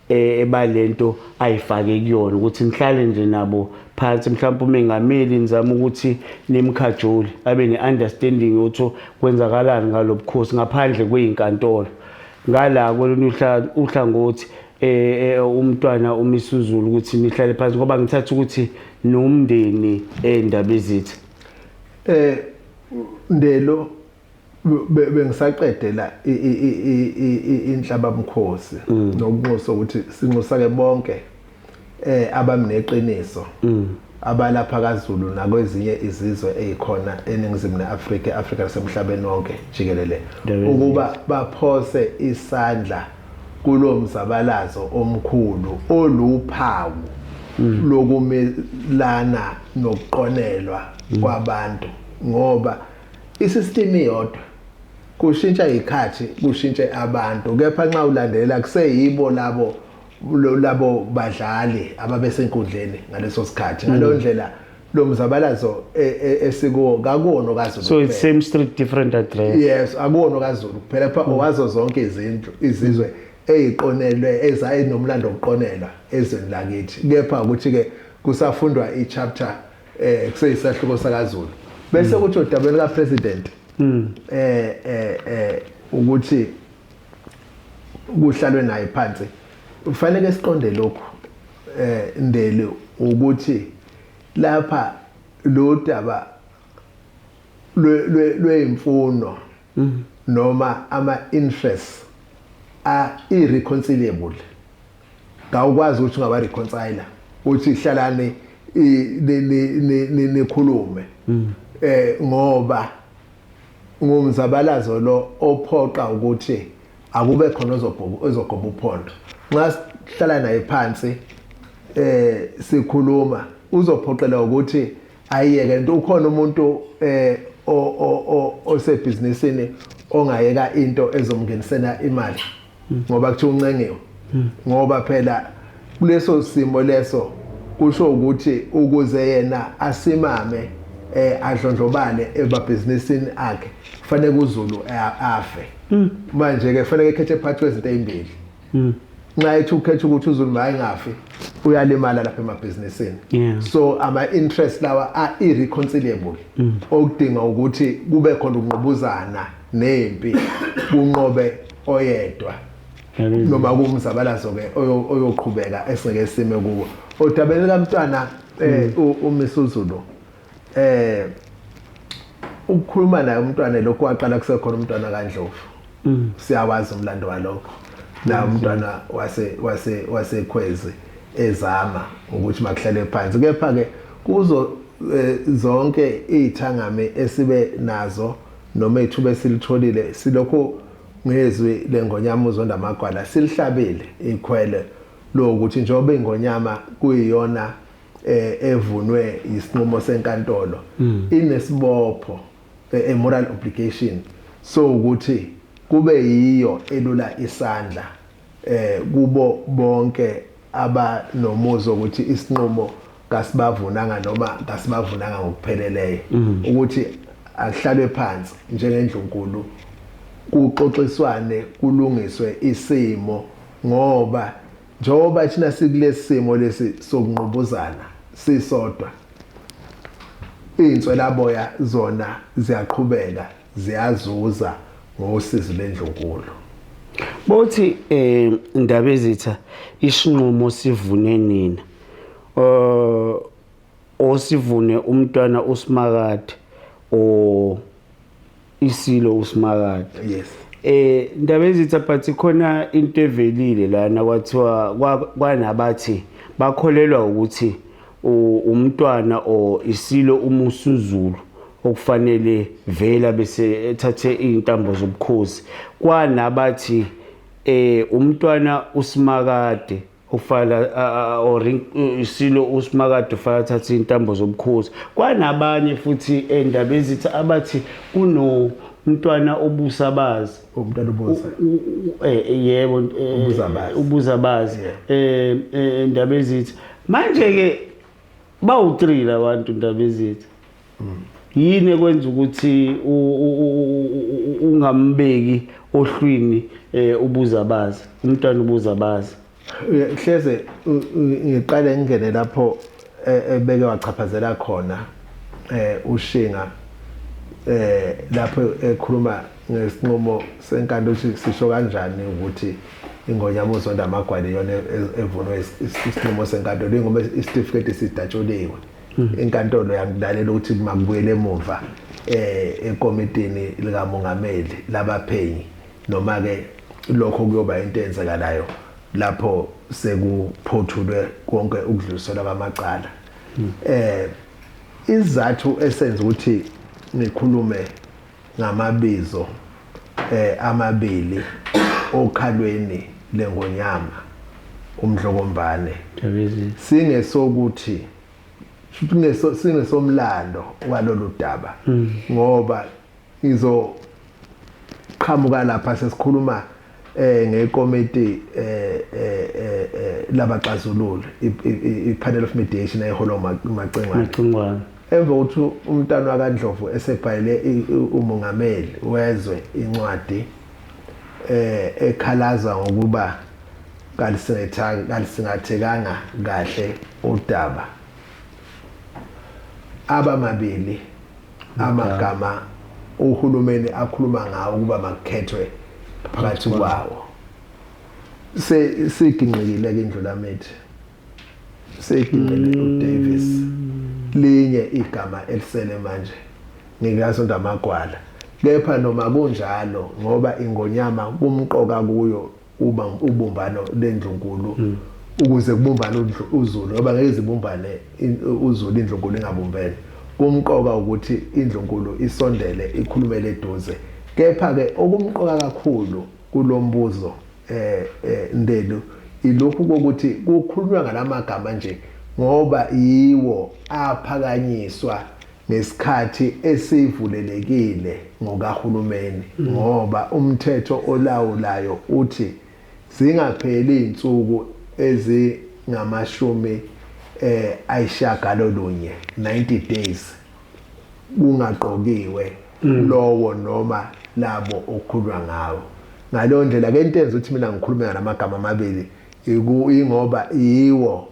Speaker 1: ebalento ayifake kuyona, ukuthi nihlale nje nabo phansi, mhlawumbe umengameli nizama ukuthi nimkhajule abe ne-understanding yokuthi kwenzakalani ngalobukhosi ngaphandle kweyinkantolo, ngala kwelunye uhlangothi? umntwana uMisuzulu ukuthi nihlale phansi, ngoba ngithatha ukuthi nomndeni endaba ezitha?
Speaker 2: Ndelo, bengisaqedela inhlabamkhosi nokunxusa ukuthi sinxusa ke bonke abamneqiniso abalapha kaZulu nakwezinye izizwe ezikhona eNingizimu neAfrika, eAfrika nasemhlabeni wonke jikelele, ukuba baphose isandla kulo mzabalazo omkhulu oluphawu lokumelana nokuqonelwa kwabantu, ngoba isystem iyodwa, kushintsha ikhathi, kushintshe abantu, kepha nxa ulandela kuseyibo labo badlali ababesenkundleni ngaleso sikhathi. Ngaleyo ndlela lo mzabalazo esikuwo kakuwona kaZulu.
Speaker 1: So it's same street, different address.
Speaker 2: Yes, akuwona kaZulu kuphela, pha owazo zonke izindlu, izizwe eziqonelwe, ezayinomlando wokuqonelwa ezweni lakithi, kepha ukuthi ke kusafundwa i-chapter, kuseyisahluko sakaZulu. Bese kuthi odabeni ka president ukuthi kuhlalwe naye phansi, kufanele siqonde lokhu, Ndeli, ukuthi lapha lo daba lweyimfuno noma ama interests are irreconcilable. Ngawukwazi ukuthi ungaba reconcile uthi hlalani nikhulume, ngoba ngumzabalazo lo ophoqa ukuthi akube khona ozogoba uphondo. Nxa sihlala naye phansi sikhuluma, uzophoqela ukuthi ayiyeke into. Ukhona umuntu osebhizinisini ongayeka into ezomngenisela imali ngoba kuthiwa uncengiwe? Ngoba phela kuleso simo leso kusho ukuthi ukuze yena asimame, adlondlobale emabhizinisini akhe, kufanele uZulu afe. Manje ke kufanele ekhethe phakathi kwezinto ezimbili. Nxa ethi ukhetha ukuthi uZulu mayengafi, uyalimala lapha emabhizinisini. So ama interest lawa are irreconcilable, okudinga ukuthi kube khona ukungqubuzana nempi, kunqobe oyedwa noma kumzabalazo ke oyoqhubeka esingeke sime kuwo. Odabeni kamntwana uMisuzulu, ukukhuluma naye umntwana lokhu waqala kusekhona umntwana kaNdlovu. Siyawazi umlando walokho la, umntwana wase wase wasekhwezi ezama ukuthi makuhlale phansi, kepha ke kuzo zonke izithangami esibe nazo noma ithuba esilitholile, silokhu ngezwi lengonyama uZonda Amagwala silihlabile ikhwele lokuthi njengoba ingonyama kuyiyona evunwe isinqumo senkantolo, inesibopho, a moral obligation, so ukuthi kube yiyo elula isandla kubo bonke abanomuzwa ukuthi isinqumo kasibavunanga noma kasibavunanga ngokupheleleyo, ukuthi akuhlalwe phansi njengendlunkulu, kuxoxiswane, kulungiswe isimo, ngoba njengoba thina sikulesi simo lesi sokunqubuzana sisodwa, iy'nswelaboya zona ziyaqhubeka ziyazuza ngosizo lendlunkulu.
Speaker 1: Bothi indaba ezitha isinqumo sivune nina, osivune umntwana uSimakade o isilo uSimakade?
Speaker 2: Yes.
Speaker 1: Indaba ezitha, but khona into evelile lana, kwathiwa kwanabathi bakholelwa ukuthi umntwana o isilo uMusuzulu okufanele vela bese ethathe intambo zobukhosi, kwanabathi umntwana uSimakade ufala or isilo uSimakade ufala thatha intambo zobukhosi, kwanabanye futhi endaba ezithi abathi kunomntwana obusabazi.
Speaker 2: Umntwana ubuza.
Speaker 1: Yebo.
Speaker 2: Ubuzabazi.
Speaker 1: Ubuzabazi. Indaba ezithi manje ke bawu3 labantu, indaba ezithi yini ekwenza ukuthi ungambeki ohlwini ubuzabazi, umntwana ubuzabazi?
Speaker 2: Hleze ngiqale ngingene lapho ebeke wachaphazela khona ushinga lapho ekhuluma ngesinqumo senkantolo, ukuthi sisho kanjani ukuthi Ingonyama uZondo Amagwala iyona evunwe isinqumo senkantolo, ingoba isitifiketi sidatshuliwe. Inkantolo yangilalela ukuthi makubuyele emuva ekomitini likamongameli labaphenyi, noma ke lokho kuyoba into eyenzekalayo lapho sekuphothulwe konke ukudluliselwa kwamacala. Isizathu esenza ukuthi ngikhulume ngamabizo amabili okhalweni lengonyama uMdlokombane singesokuthi singesomlando walolu daba, ngoba ngizoqhamuka lapha sesikhuluma ngekomiti labaxazululi, i-panel of mediation eyiholwa uMacingwane. Emva kokuthi umntwana wakaNdlovu esebhalele umongameli wezwe incwadi ekhalaza ngokuba kalisingathekanga kahle udaba, abamabili amagama uhulumeni akhuluma ngawo ukuba makukhethwe phakathi kwawo, sesigingqikile ke indlulamithi, seyiginqile uDavis. Linye igama elisele manje ngikaZondo Amagwala. Kepha noma kunjalo, ngoba ingonyama kumqoka kuyo uba ubumbano lendlunkulu, ukuze kubumbane uZulu, ngoba ngeke zibumbane uZulu indlunkulu ingabumbene. Kumqoka ukuthi indlunkulu isondele ikhulumele eduze. Kepha ke okumqoka kakhulu kulombuzo Ndelu, ilokhu kokuthi kukhulunywa ngalamagama nje ngoba yiwo aphakanyiswa ngesikhathi esivulelekile ngokahulumeni, ngoba umthetho olawulayo uthi zingapheli izinsuku ezingamashumi 90, 90 days kungaqokiwe lowo noma labo okukhulunywa ngawo. Ngaleyo ndlela ke into enza ukuthi mina ngikhulume ngalamagama amabili ingoba yiwo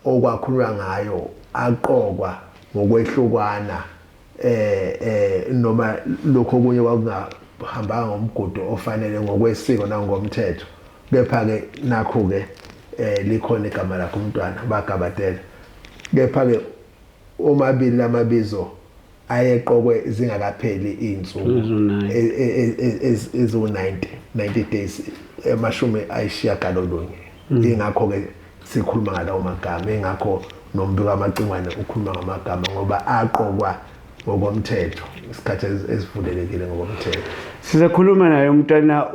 Speaker 2: okwakhulunywa ngayo, aqokwa ngokwehlukana noma lokho okunye kwakungahambanga ngomgudu ofanele ngokwesiko nangomthetho. Kepha ke nakho ke likhona igama lakho umntwana bagabadela. Kepha ke omabili lamabizo ayeqokwe zingakapheli izinsuku eziwu-90, 90 days, 90. Ingakho ke sikhuluma ngalawo magama, ingakho nombiko kaMacingwane ukhuluma ngamagama ngoba aqokwa ngokomthetho, isikhathi esivulelekile ngokomthetho.
Speaker 1: Sizakhuluma naye umntwana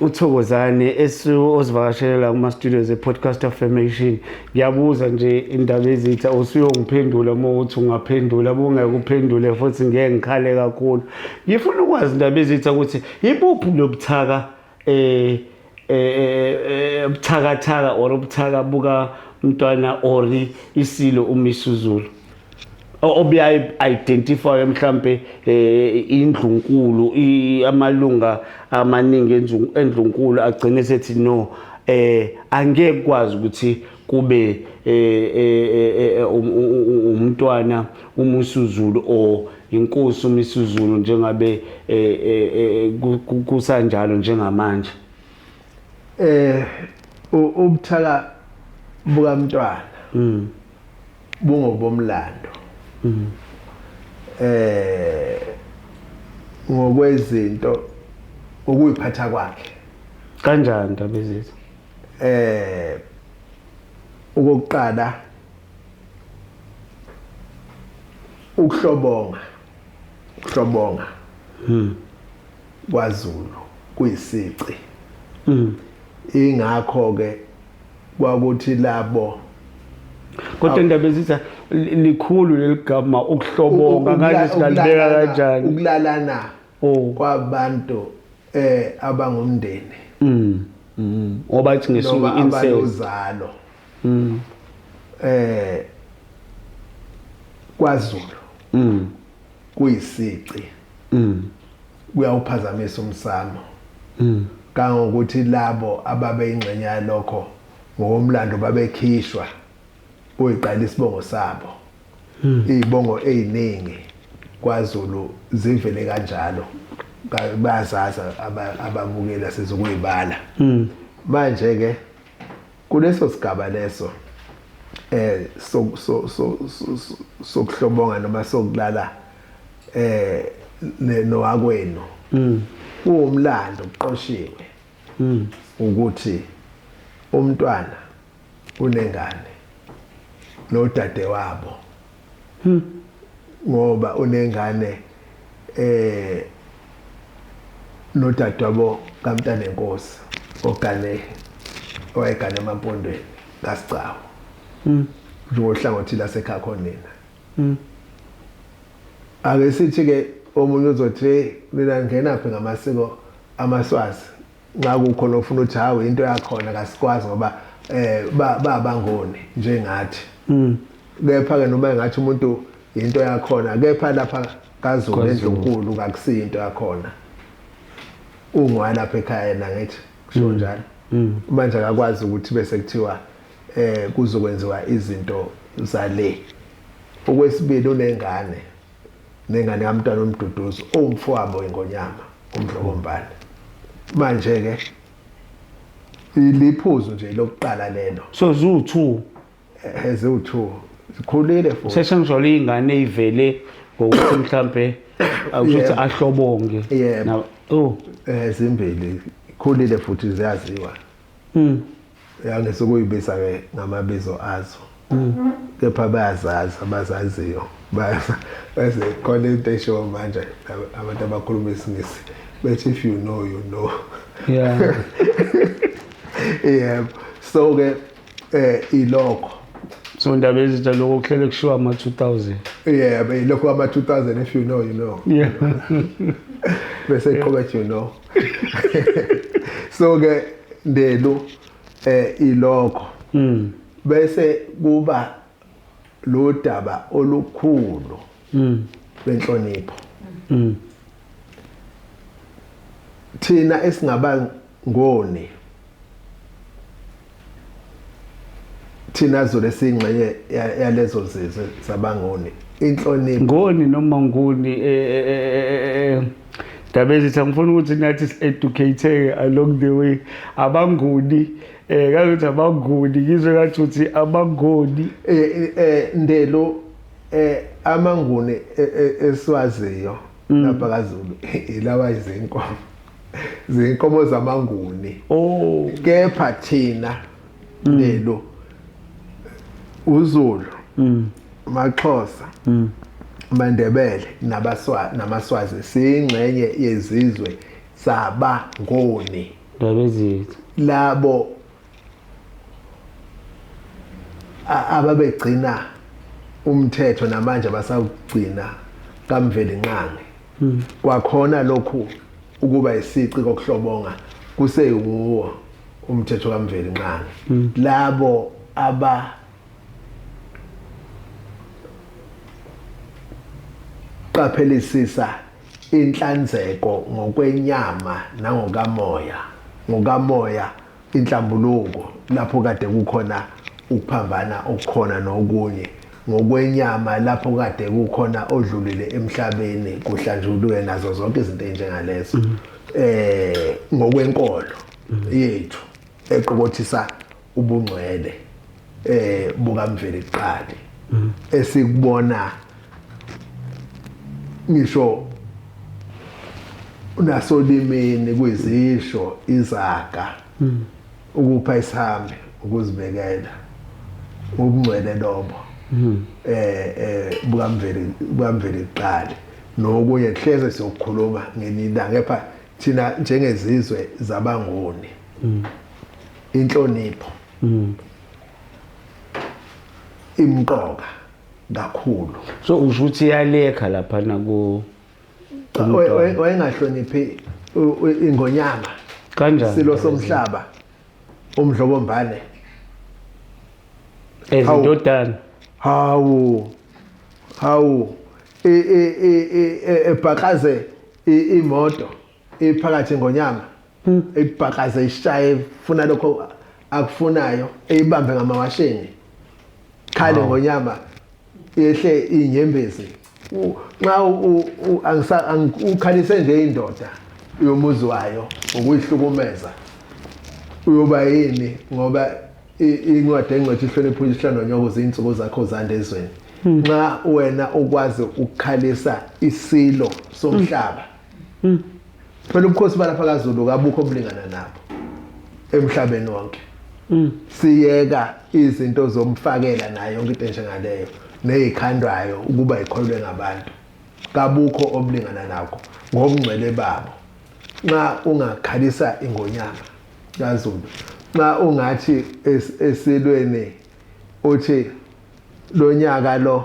Speaker 1: uThokozane osivakashelela kuma studios e-Podcast Affirmation. Ngiyabuza nje indaba ezitha, usuyongiphendula uma uthi ungaphendula, bungeke uphendule futhi ngeke ngikhale kakhulu. Ngifuna ukwazi indaba ezitha ukuthi ibuphi lobuthaka buthakathaka or ubuthaka buka mntwana or isilo uMisuzulu obuyaye identify mhlambe indlunkulu, amalunga amaningi endlunkulu agcine sethi no, angeke kwazi ukuthi kube umntwana uMisuzulu or inkosi uMisuzulu njengabe kusanjalo njengamanje.
Speaker 2: Ubuthaka bukamntwana bungobomlando. Ngokwezinto ukuyiphatha kwakhe
Speaker 1: kanjani Ndabezitha?
Speaker 2: Okokuqala ukuhlobonga kwaZulu kuyisici. Ingakho ke kwakuthi labo,
Speaker 1: kodwa Ndabezitha likhulu leligama ukuhlobonga, ngathi singalibeka kanjani?
Speaker 2: Ukulalana kwabantu abangumndeni.
Speaker 1: Ngoba ithi ngesuku
Speaker 2: inselozalo. KwaZulu kuyisici. Kuyawuphazamisa umsamo. Kangokuthi labo ababeyingxenye yalokho ngokomlando babekhishwa kuyiqala isibongo sabo. Izibongo eziningi kwaZulu zivele kanjalo, bayazaza ababukela sizokuyibala. Manje ke kuleso sigaba leso so so so sokuhlobonga noma sokulala nowakwenu, kuwumlando kuqoshiwe ukuthi umntwana unengane nodade wabo, ngoba unengane nodadewabo kaMntanenkosi ogane owayegane emampondweni kaSigcawu, njengohlangothi lasekhaya khonina. Ake sithi ke omunye uzothi mina ngingenaphi ngamasiko amaSwazi, nxa kukhona ofuna ukuthi hawu into yakhona kasikwazi ngoba babangoni njengathi. Kepha ke noma engathi umuntu into yakhona, kepha lapha kaZulu endlunkulu kakusiyo into yakhona, ungwa lapha ekhaya yena ngithi kusho njalo. Manje akakwazi ukuthi bese kuthiwa kuzokwenziwa izinto zale. Okwesibili unengane, nengane kaMntwana uMduduzi owumfowabo ingonyama uMdlokombane. Manje ke iliphuzu nje lokuqala lelo.
Speaker 1: So ziwu-2.
Speaker 2: Eziwu-2 zikhulile futhi.
Speaker 1: Sesengisholo ingane eyivele ngokuthi mhlambe akuthi ahlobonge.
Speaker 2: Yebo.
Speaker 1: Oh.
Speaker 2: Zimbili ikhulile futhi ziyaziwa. Yangisukuyibisa ke ngamabizo azo. Kepha bayazazi abazaziyo. Bese khona into esho manje abantu abakhuluma isiNgisi bethi if you know you know.
Speaker 1: Yeah.
Speaker 2: Yebo. So ke ilokho.
Speaker 1: So indaba ezitha lokho kuhlele kushiwa ama 2000.
Speaker 2: Yebo, ilokho ama 2000 if you know you know.
Speaker 1: Yeah.
Speaker 2: Bese iqhubeka you know. So ke ndelu ilokho. Bese kuba lo daba olukhulu lwenhlonipho. Thina esingaba ngoni, thina Zulu esingxenye yalezo zizwe zabangoni, inhlonipho.
Speaker 1: Ngoni noma nguni ndaba ezithi angifuni ukuthi nathi si-educate along the way. Abanguni kakuthi abanguni ngizwe ngathi uthi abangoni.
Speaker 2: Ndelo amanguni esiwaziyo lapha kaZulu ilawa izinkomo, zinkomo zamanguni.
Speaker 1: Oh.
Speaker 2: Kepha thina lelo uZulu, maXhosa, maNdebele nabaswa namaSwazi siyingxenye yezizwe zabangoni.
Speaker 1: Ndaba ezitha
Speaker 2: labo ababegcina umthetho namanje basawugcina kaMvelinqangi. Kwakhona lokhu ukuba isici kokuhlobonga kuseyinguwo umthetho kaMvelinqangi. Labo aba qaphelisisa inhlanzeko ngokwenyama nangokamoya, ngokamoya inhlambuluko lapho kade kukhona ukuphambana okukhona nokunye, ngokwenyama lapho kade kukhona odlulile emhlabeni kuhlanjulwe nazo zonke izinto ezinjengalezo. Ngokwenkolo yethu eqokothisa ubungcwele bukaMvelinqangi esikubona ngisho nasolimini kwizisho izaga, ukupha isihambi ukuzibekela ubungcwele lobo bukaMvelinqangi nokunye hleze siyokukhuluma ngeningi. Kepha thina njengezizwe zabangoni inhlonipho imqoka kakhulu.
Speaker 1: So usho ukuthi iyalekha lapha naku
Speaker 2: wayengahloniphi ingonyama
Speaker 1: kanjani
Speaker 2: silo somhlaba uMdlokombane
Speaker 1: ezindodana.
Speaker 2: Hawu hawu ebhakaze imoto iphakathi ingonyama, ibhakaze ishaye funa lokho akufunayo, eyibambe ngamawashini khale ngonyama yehle inyembezi. Nxa ukhalise nje indoda yomuzi wayo ukuyihlukumeza. Uyoba yini ngoba incwadi engcwethe ihlonipha uyihlanu nonyoko izinsuku zakho zande ezweni. Nxa wena ukwazi ukukhalisa isilo somhlaba. Phela ubukhosi balapha kaZulu kabukho obulingana nabo emhlabeni wonke. Siyeka izinto zomfakela nayo yonke into enjengaleyo nezikhandwayo ukuba ikholwe ngabantu. Kabukho obulingana nakho ngobungcwele babo. Nxa ungakhalisa ingonyama kaZulu, nxa ungathi esilweni uthi lonyaka lo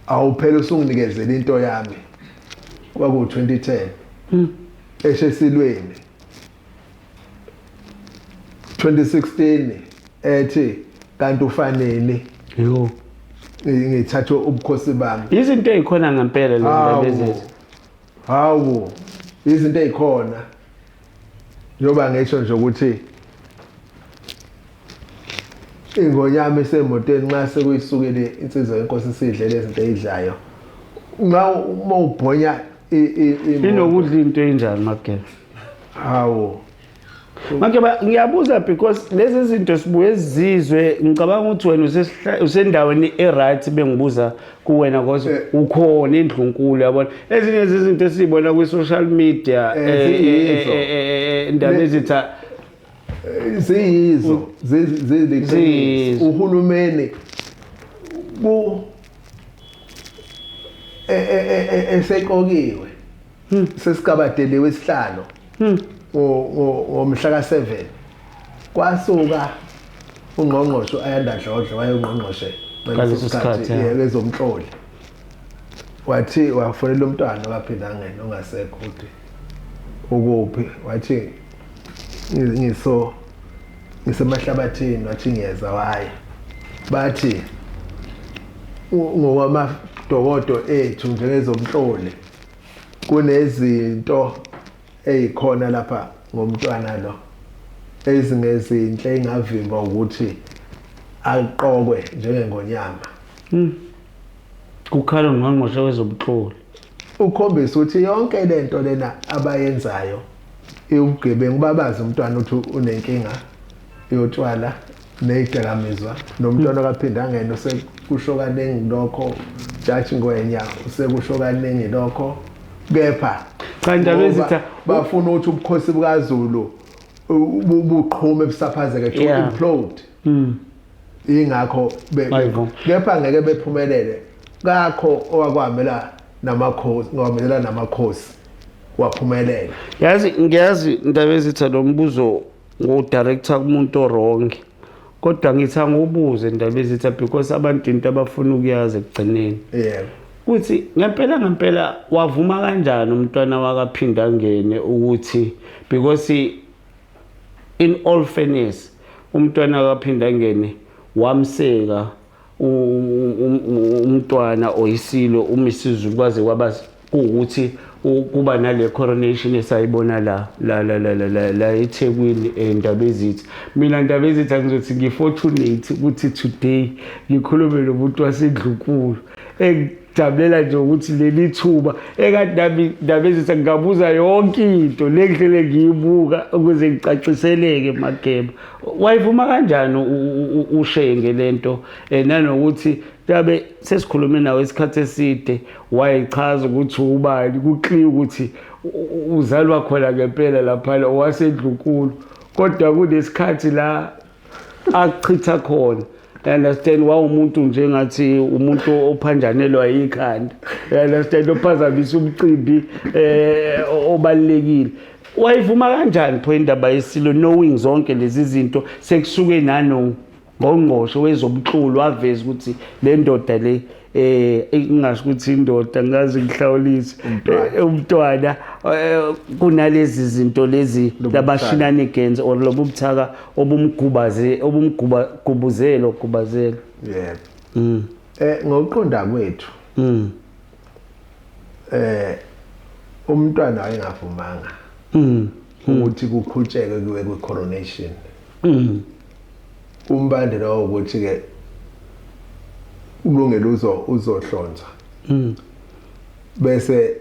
Speaker 2: awuphela usunginikezela into yami, kwaku 2010 eshesilweni 2016 ethi kanti ufaneni
Speaker 1: Yho.
Speaker 2: Ngithathe ubukhosi bami.
Speaker 1: Izinto ezikhona ngempela lezi ndaba ezezi.
Speaker 2: Hawu, izinto ezikhona njengoba ngisho nje ukuthi ingonyama isemotweni nxa sekuyisukile insizwa yenkosi isidle lezi zinto eyidlayo, nxa uma ubhonya
Speaker 1: Inokudla into enjani, Mageba?
Speaker 2: Hawu.
Speaker 1: Mageba, ngiyabuza because lezi zinto sibuye sizizwe, ngicabanga ukuthi wena usendaweni e-right bengibuza kuwena because ukhona indlunkulu, yabona. Ezinye izinto esizibona kwi-social media
Speaker 2: Ziyizo.
Speaker 1: indaba ezitha
Speaker 2: Ziyizo, ziliqiniso.
Speaker 1: Ziyizo.
Speaker 2: Uhulumeni ku eseqokiwe sesikabadeliwe isihlalo ngomhla ka-7 kwasuka ungqongqoshe Ayanda Dlodlo, wayengqongqoshe
Speaker 1: ngaleso sikhathi, ya.
Speaker 2: Wezomhloli, wathi wafonela umntwana kaPhindangene ongasekho ukuthi ukuphi, wathi ngiso ngisemahlabathini, wathi ngiyeza, waya bathi ngokwamadokodo ethu njengezomhloli kunezinto ezikhona lapha ngomntwana lo ezingezinhle engavimba ukuthi aqokwe njengengonyama.
Speaker 1: Kukhala ungqongqoshe wezobuhloli.
Speaker 2: Ukhombisa ukuthi yonke lento lena abayenzayo iwubugebengu, babazi umntwana ukuthi unenkinga yotshwala neyidakamizwa, nomntwana kaPhindangene usekusho kaningi lokho, Jaji Ngwenya usekusho kaningi lokho, kepha
Speaker 1: Cha, indaba
Speaker 2: ngoba
Speaker 1: ezitha
Speaker 2: bafuna ukuthi ubukhosi bukaZulu buqhume busaphazeke to implode. Ingakho
Speaker 1: Bayivuma.
Speaker 2: Kepha ngeke bephumelele, kakho owakwamela namakhosi, ngowamelela namakhosi waphumelela.
Speaker 1: Yazi, ngiyazi indaba ezitha lo mbuzo ngo-director kumuntu o-wrong, kodwa ngithi angiwubuze indaba ezitha because abantu into abafuna ukuyazi ekugcineni kuthi ngempela ngempela wavuma kanjani umntwana wakaPhindangene ukuthi, because in all fairness umntwana kaPhindangene wamseka umntwana oyisilo uMisizulu kwaze kwaba kuwukuthi kuba nale coronation esayibona la la la la la la la eThekwini endaba ezithi. Mina ndaba ezithi angizothi ngifortunate ukuthi today ngikhulume nomuntu wasendlunkulu, engijabulela nje ukuthi leli thuba ekade nami ndaba ezithi ngingabuza yonke into le ngihlele ngiyibuka ukuze ngicaciseleke. Mageba, wayivuma kanjani uShenge lento, nanokuthi tabe sesikhulume nawe isikhathi eside, wayichaza ukuthi ubani, ku-clear ukuthi uzalwa khona ngempela laphana owasendlunkulu, kodwa kunesikhathi la achitha khona, you understand, wawumuntu njengathi umuntu ophanjanelwa yikhanda, you understand, ophazamisa umcimbi obalekile. Wayivuma kanjani pho indaba yesilo knowing zonke lezi zinto, sekusuke nano ngqongqoshe wezomculo waveza ukuthi le ndoda le, ingasho ukuthi indoda, ngazi ngihlawulise, umntwana kunalezi zinto lezi laba shenanigans or lobu buthaka obumgubaze obumguba gubuzelo gubazelo?
Speaker 2: Yebo. Ngokuqonda kwethu umntwana wayengavumanga ukuthi kuqhutsheke kuwe kwi-coronation. Umbandela ukuthi ke ulungelo uzohlonzwa bese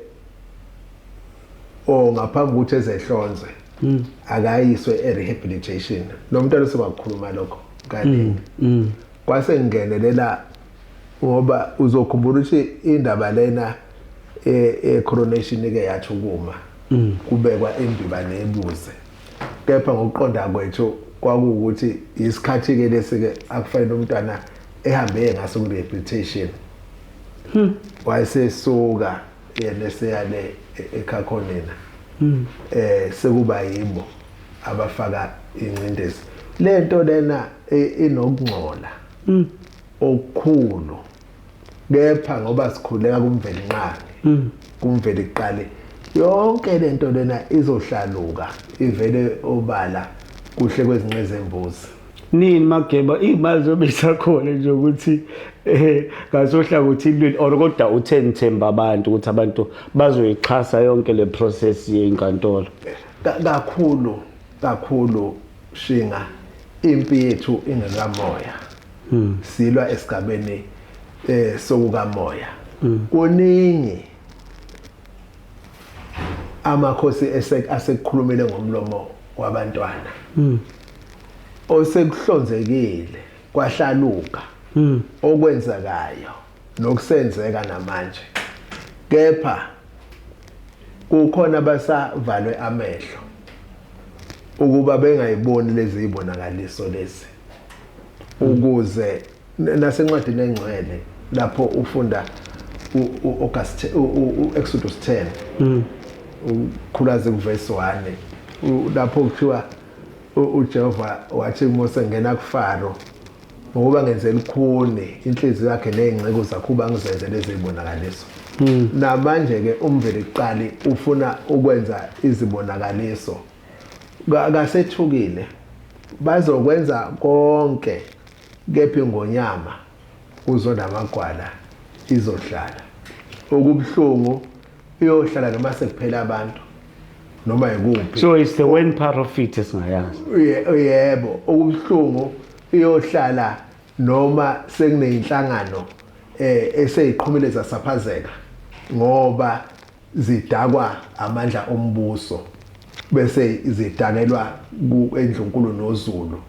Speaker 2: o ngaphambi ukuthi ezehlonzwe Akayiswe e-rehabilitation lo mntwana. Sebakukhuluma lokho kaningi, kwase ngingenelela ngoba uzokhumbula ukuthi indaba lena e-coronation ke yathi ukuma kubekwa imbiba nebuze, kepha ngokuqonda kwethu kwakuwukuthi isikhathi ke lesi ke akufanele umntwana ehambe ngaso ku-rehabilitation. Wayesesuka yena eseyale ekhakhonina, sekuba yibo abafaka ingcindezi. Lento lena inokungcola okukhulu, kepha ngoba sikhuleka kuMvelinqangi, kumveli kuqale, yonke lento lena izohlaluka ivele obala kuhle kwezinqe zembuzi.
Speaker 1: Nini Mageba, iy'mali zobe isakhona nje ukuthi ngasohlangothini lweni, or kodwa uthe nithemba abantu ukuthi abantu bazoyixhasa yonke le process yenkantolo?
Speaker 2: Kakhulu kakhulu Shinga, impi yethu ingekamoya, silwa esigabeni sokukamoya. Kuningi amakhosi asekukhulumile ngomlomo wabantwana osekuhlonzekile kwahlaluka okwenzekayo nokusenzeka namanje, kepha kukhona basavalwe amehlo ukuba bengayiboni lezi zibonakaliso lezi. Ukuze nasencwadini engcwele lapho ufunda u-August, u-Exodus 10, ukhulaze kuverse 1, lapho kuthiwa uJehova wathi kuMose, "Ngena kuFaro, ngokuba ngenze lukhuni inhliziyo yakhe nezingceku zakhe uba ngizenze lezi zibonakaliso." Namanje ke umveli kuqali ufuna ukwenza izibonakaliso. Kasethukile, bazokwenza konke, kepha ingonyama uZondamagwala izohlala. Okubuhlungu, iyohlala noma sekuphela abantu noma yikuphi.
Speaker 1: So it's the one part of it esingayazi.
Speaker 2: Yebo, okubuhlungu iyohlala noma sekuneyinhlangano eseyiqhumile zasaphazeka ngoba zidakwa amandla ombuso, bese zidakelwa ku endlunkulu noZulu,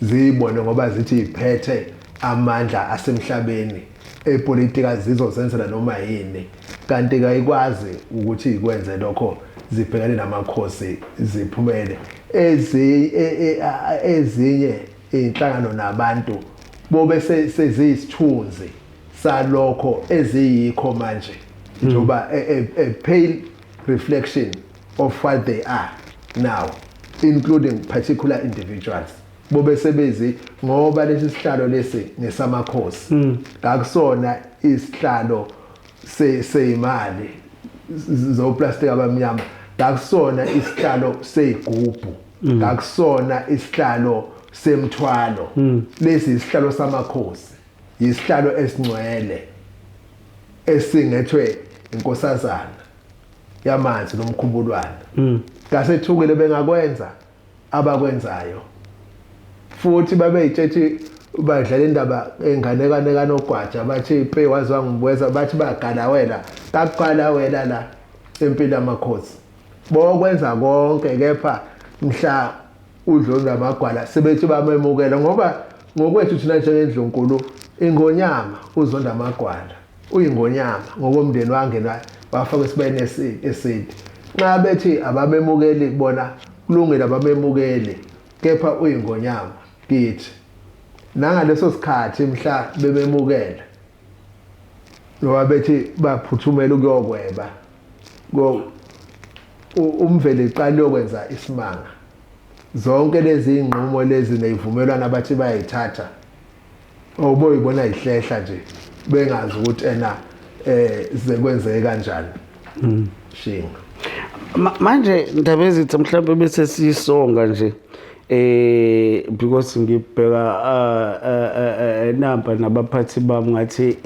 Speaker 2: ziyibone ngoba zithi iphethe amandla asemhlabeni epolitika, zizozenzela noma yini, kanti kayikwazi ukuthi ikwenze lokho. Zibhekane namakhosi ziphumele. Ezinye inhlangano nabantu bobe seziyisithunzi salokho eziyikho manje, njengoba a pale reflection of what they are now, including particular individuals, bobe sebezi ngoba lesi sihlalo lesi ngesamakhosi, kakusona isihlalo seyimali zoplastic abamnyama, kakusona isihlalo seyigubhu, kakusona isihlalo semthwalo. Lesi isihlalo samakhosi, isihlalo esingcwele esingethwe inkosazana yamanzi nomkhubulwane. Kasethukile, bengakwenza abakwenzayo futhi babeyitshethi badlala indaba enganekwane kanogwaja, bathi pe waziwa ngibweza, bathi bagalawela kakugalawela la empilo yamakhosi. Bokwenza konke, kepha mhla uZondamagwala sebethi bamemukela, ngoba ngokwethu thina njengendlunkulu, ingonyama uZondamagwala uyingonyama ngokomndeni, wangena wafaka esibayeni eside. Nxa bethi abamemukeli bona, kulungile, abamemukeli, kepha uyingonyama kithi. Nangaleso sikhathi mhla bememukela noma bethi baphuthumela ukuyokweba, umveli iqala yokwenza isimanga. Zonke lezi inqumo lezi nezivumelwano abathi bayayithatha, oboyibona ihlehla nje bengazi ukuthi ena zekwenzeke kanjani, Shinga.
Speaker 1: Manje Ndabezitha, mhlawumbe bese sisonga nje, because ngibheka nampa nabaphathi bami ngathi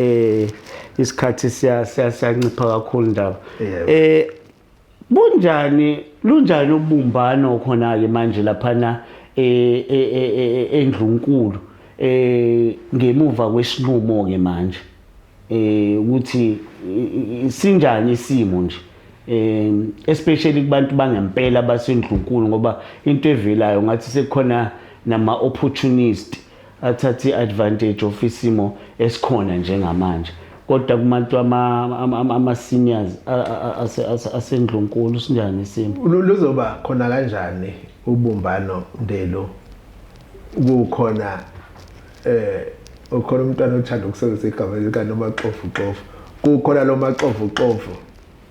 Speaker 1: isikhathi siya siyancipha kakhulu, ndaba. Bunjani, lunjani ubumbano khona ke manje laphana endlunkulu ngemuva kwesinqumo ke manje, ukuthi sinjani isimo nje? Especially kubantu bangempela basendlunkulu, ngoba into evelayo ngathi sekukhona nama opportunist athatha i-advantage of isimo esikhona njengamanje. Kodwa kubantu ama-seniors asendlunkulu, sinjani isimo?
Speaker 2: Luzoba khona kanjani ubumbano, Ndelo, kukhona ukhona umntwana othanda ukusebenzisa igama lika Nomaxofu xofu, kukhona lo maxofu xofu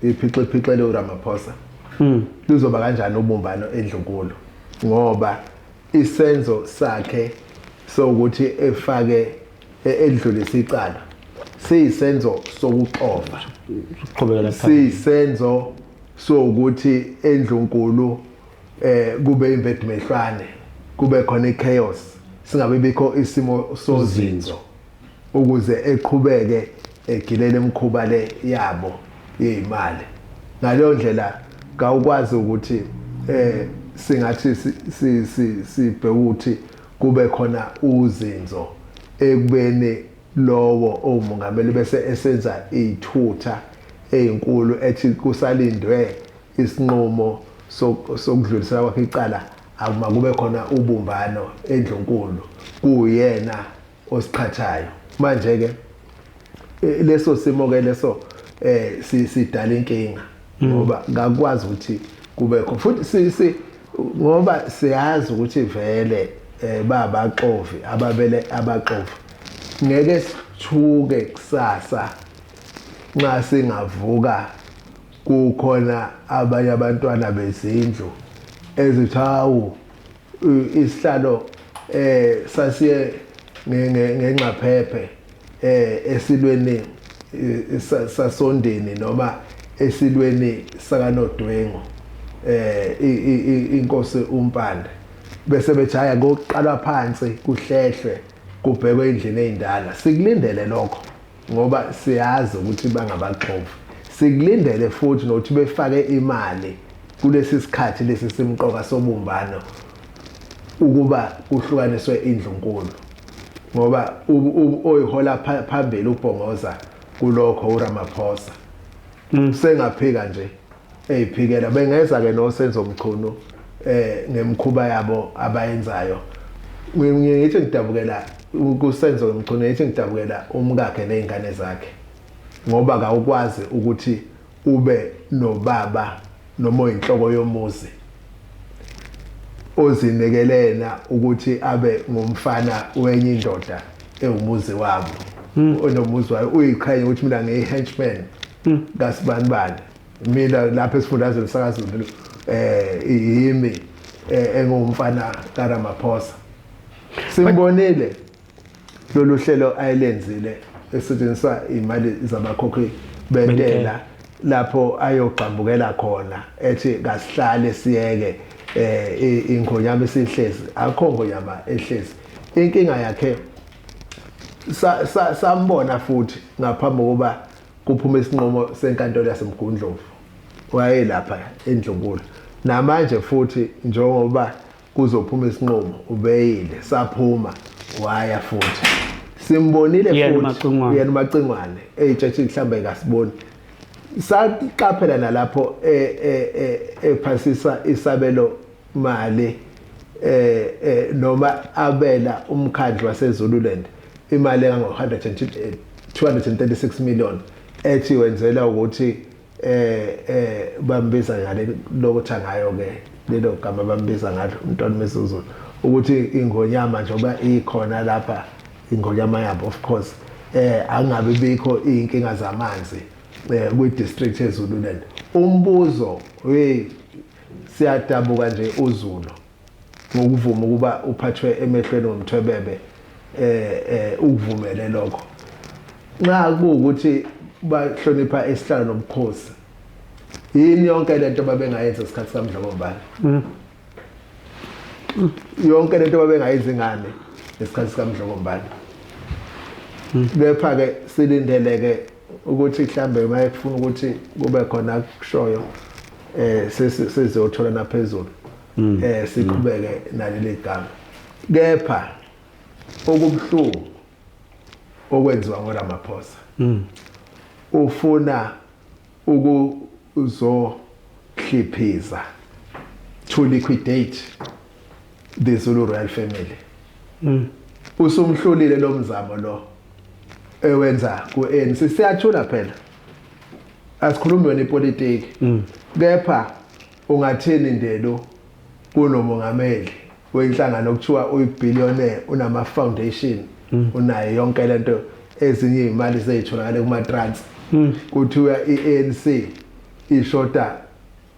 Speaker 2: iphixiphixele uRamaphosa? Luzoba kanjani ubumbano endlunkulu, ngoba isenzo sakhe sokuthi efake edlulisa icala siyisenzo sokuxova,
Speaker 1: Qhubekela phambili.
Speaker 2: Siyisenzo sokuthi endlunkulu kube imbedumehlwane, kube khona ichaos, singabe bikho isimo sozinzo, ukuze eqhubeke egilele emkhuba le yabo yezimali. Ngaleyo ndlela kawukwazi ukuthi singathi sibheke ukuthi kube khona uzinzo ekubeni lowo owumongameli bese esenza ithutha ezinkulu, ethi kusalindwe isinqumo sokudlulisela kwakhe icala, akuma kube khona ubumbano endlunkulu, kuyena osiqhathayo. Manje ke leso simo ke leso sidala inkinga, ngoba ngakwazi ukuthi kube khona futhi si ngoba siyazi ukuthi vele babaxovi ababele abaxovi. Ngeke sithuke kusasa nxa singavuka kukhona abanye abantwana bezindlu ezithi, hawu, isihlalo sasiye ngenxaphephe esilweni sasondeni noma esilweni sakanodwengo, inkosi uMpande, bese bethi haya kokuqalwa phansi, kuhlehlwe, kubhekwe endlini ezindala. Sikulindele lokho ngoba siyazi ukuthi bangabaxovu. Sikulindele futhi nokuthi befake imali kulesi sikhathi lesi simqoka sobumbano ukuba kuhlukaniswe indlunkulu, ngoba oyihola phambili ubhongoza kulokho uRamaphosa. Sengaphika nje eyiphikela, bengeza ke noSenzo Mchunu ngemkhuba yabo abayenzayo. Ngithi ngidabukela kuSenzo Mchunu, ngithi ngidabukela umkakhe nezingane zakhe, ngoba kawukwazi ukuthi ube nobaba noma oyinhloko yomuzi ozinekelena ukuthi abe ngumfana wenye indoda ewumuzi wabo, onomuzi wayo, uyiqhenya ukuthi mina ngiyi-henchman kasibanibani, mina lapha esifundazweni sakaZulu yimi engumfana kaRamaphosa. Simbonile lolu hlelo ayelenzile esetshenziswa imali zabakhokhi bentela, lapho ayogxambukela khona ethi kasihlale siyeke ingonyama isihlezi, akho ngonyama ehlezi. Inkinga yakhe sambona futhi ngaphambi kokuba kuphume isinqumo senkantolo yaseMgundlovu, wayelapha endlunkulu. Namanje futhi njengoba kuzophuma isinqumo ubeyile, saphuma, waya futhi, simbonile.
Speaker 1: Yena
Speaker 2: futhi
Speaker 1: uMacingwane.
Speaker 2: Yena uMacingwane eyitshethi mhlawumbe kasiboni. Saqaphela nalapho ephasisa isabelo mali noma abela umkhandlu waseZululand imali engango 236 million, ethi wenzela ukuthi bambiza ngale lokutha ngayo ke lelo gama bambiza ngalo umntwana Misuzulu, ukuthi ingonyama njengoba ikhona lapha, ingonyama yabo of course, angabe bikho inkinga zamanzi kwi district eZululand. Umbuzo, hey, siyadabuka nje uZulu ngokuvuma ukuba uphathwe emehlweni ngomthwebebe, ukuvumele lokho. Nxa kuwukuthi bahlonipha isihlalo nobukhosi, yini yonke lento babengayenza isikhathi kaMdlokombane? Yonke lento babengayenza ingane ngesikhathi sikaMdlokombane? Kepha ke silindeleke ukuthi mhlambe uma ekufuna ukuthi kube khona kushoyo sizothola naphezulu, siqhubeke naleli gama. Kepha okubhlungu okwenziwa ngoRamaphosa, ufuna uku uzohliphiza, to liquidate the Zulu royal family. Usumhlulile lo mzamo lo ewenza ku-ANC. Siyathula phela, asikhulumi wena ipolitiki, kepha ungathini ndelo kunomongameli wenhlangano okuthiwa uyibillionaire, unama foundation, unayo yonke lento, ezinye izimali zeyitholakala kuma trans, kuthiwa iANC ishoda,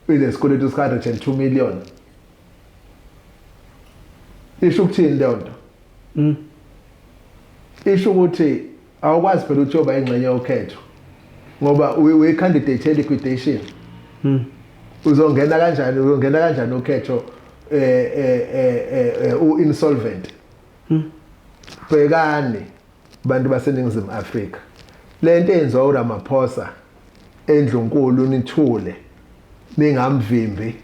Speaker 2: inesikweletu sika 102 million? Isho ukuthini leyo nto? Isho ukuthi awukwazi phela ukuthi yoba ingxenye yokhetho ngoba uyi candidate liquidation. Uzongena kanjani, uzongena kanjani ukhetho u insolvent? Bhekani bantu baseNingizimu Afrika, lento eyenziwa uRamaphosa endlunkulu, nithule ningamvimbi,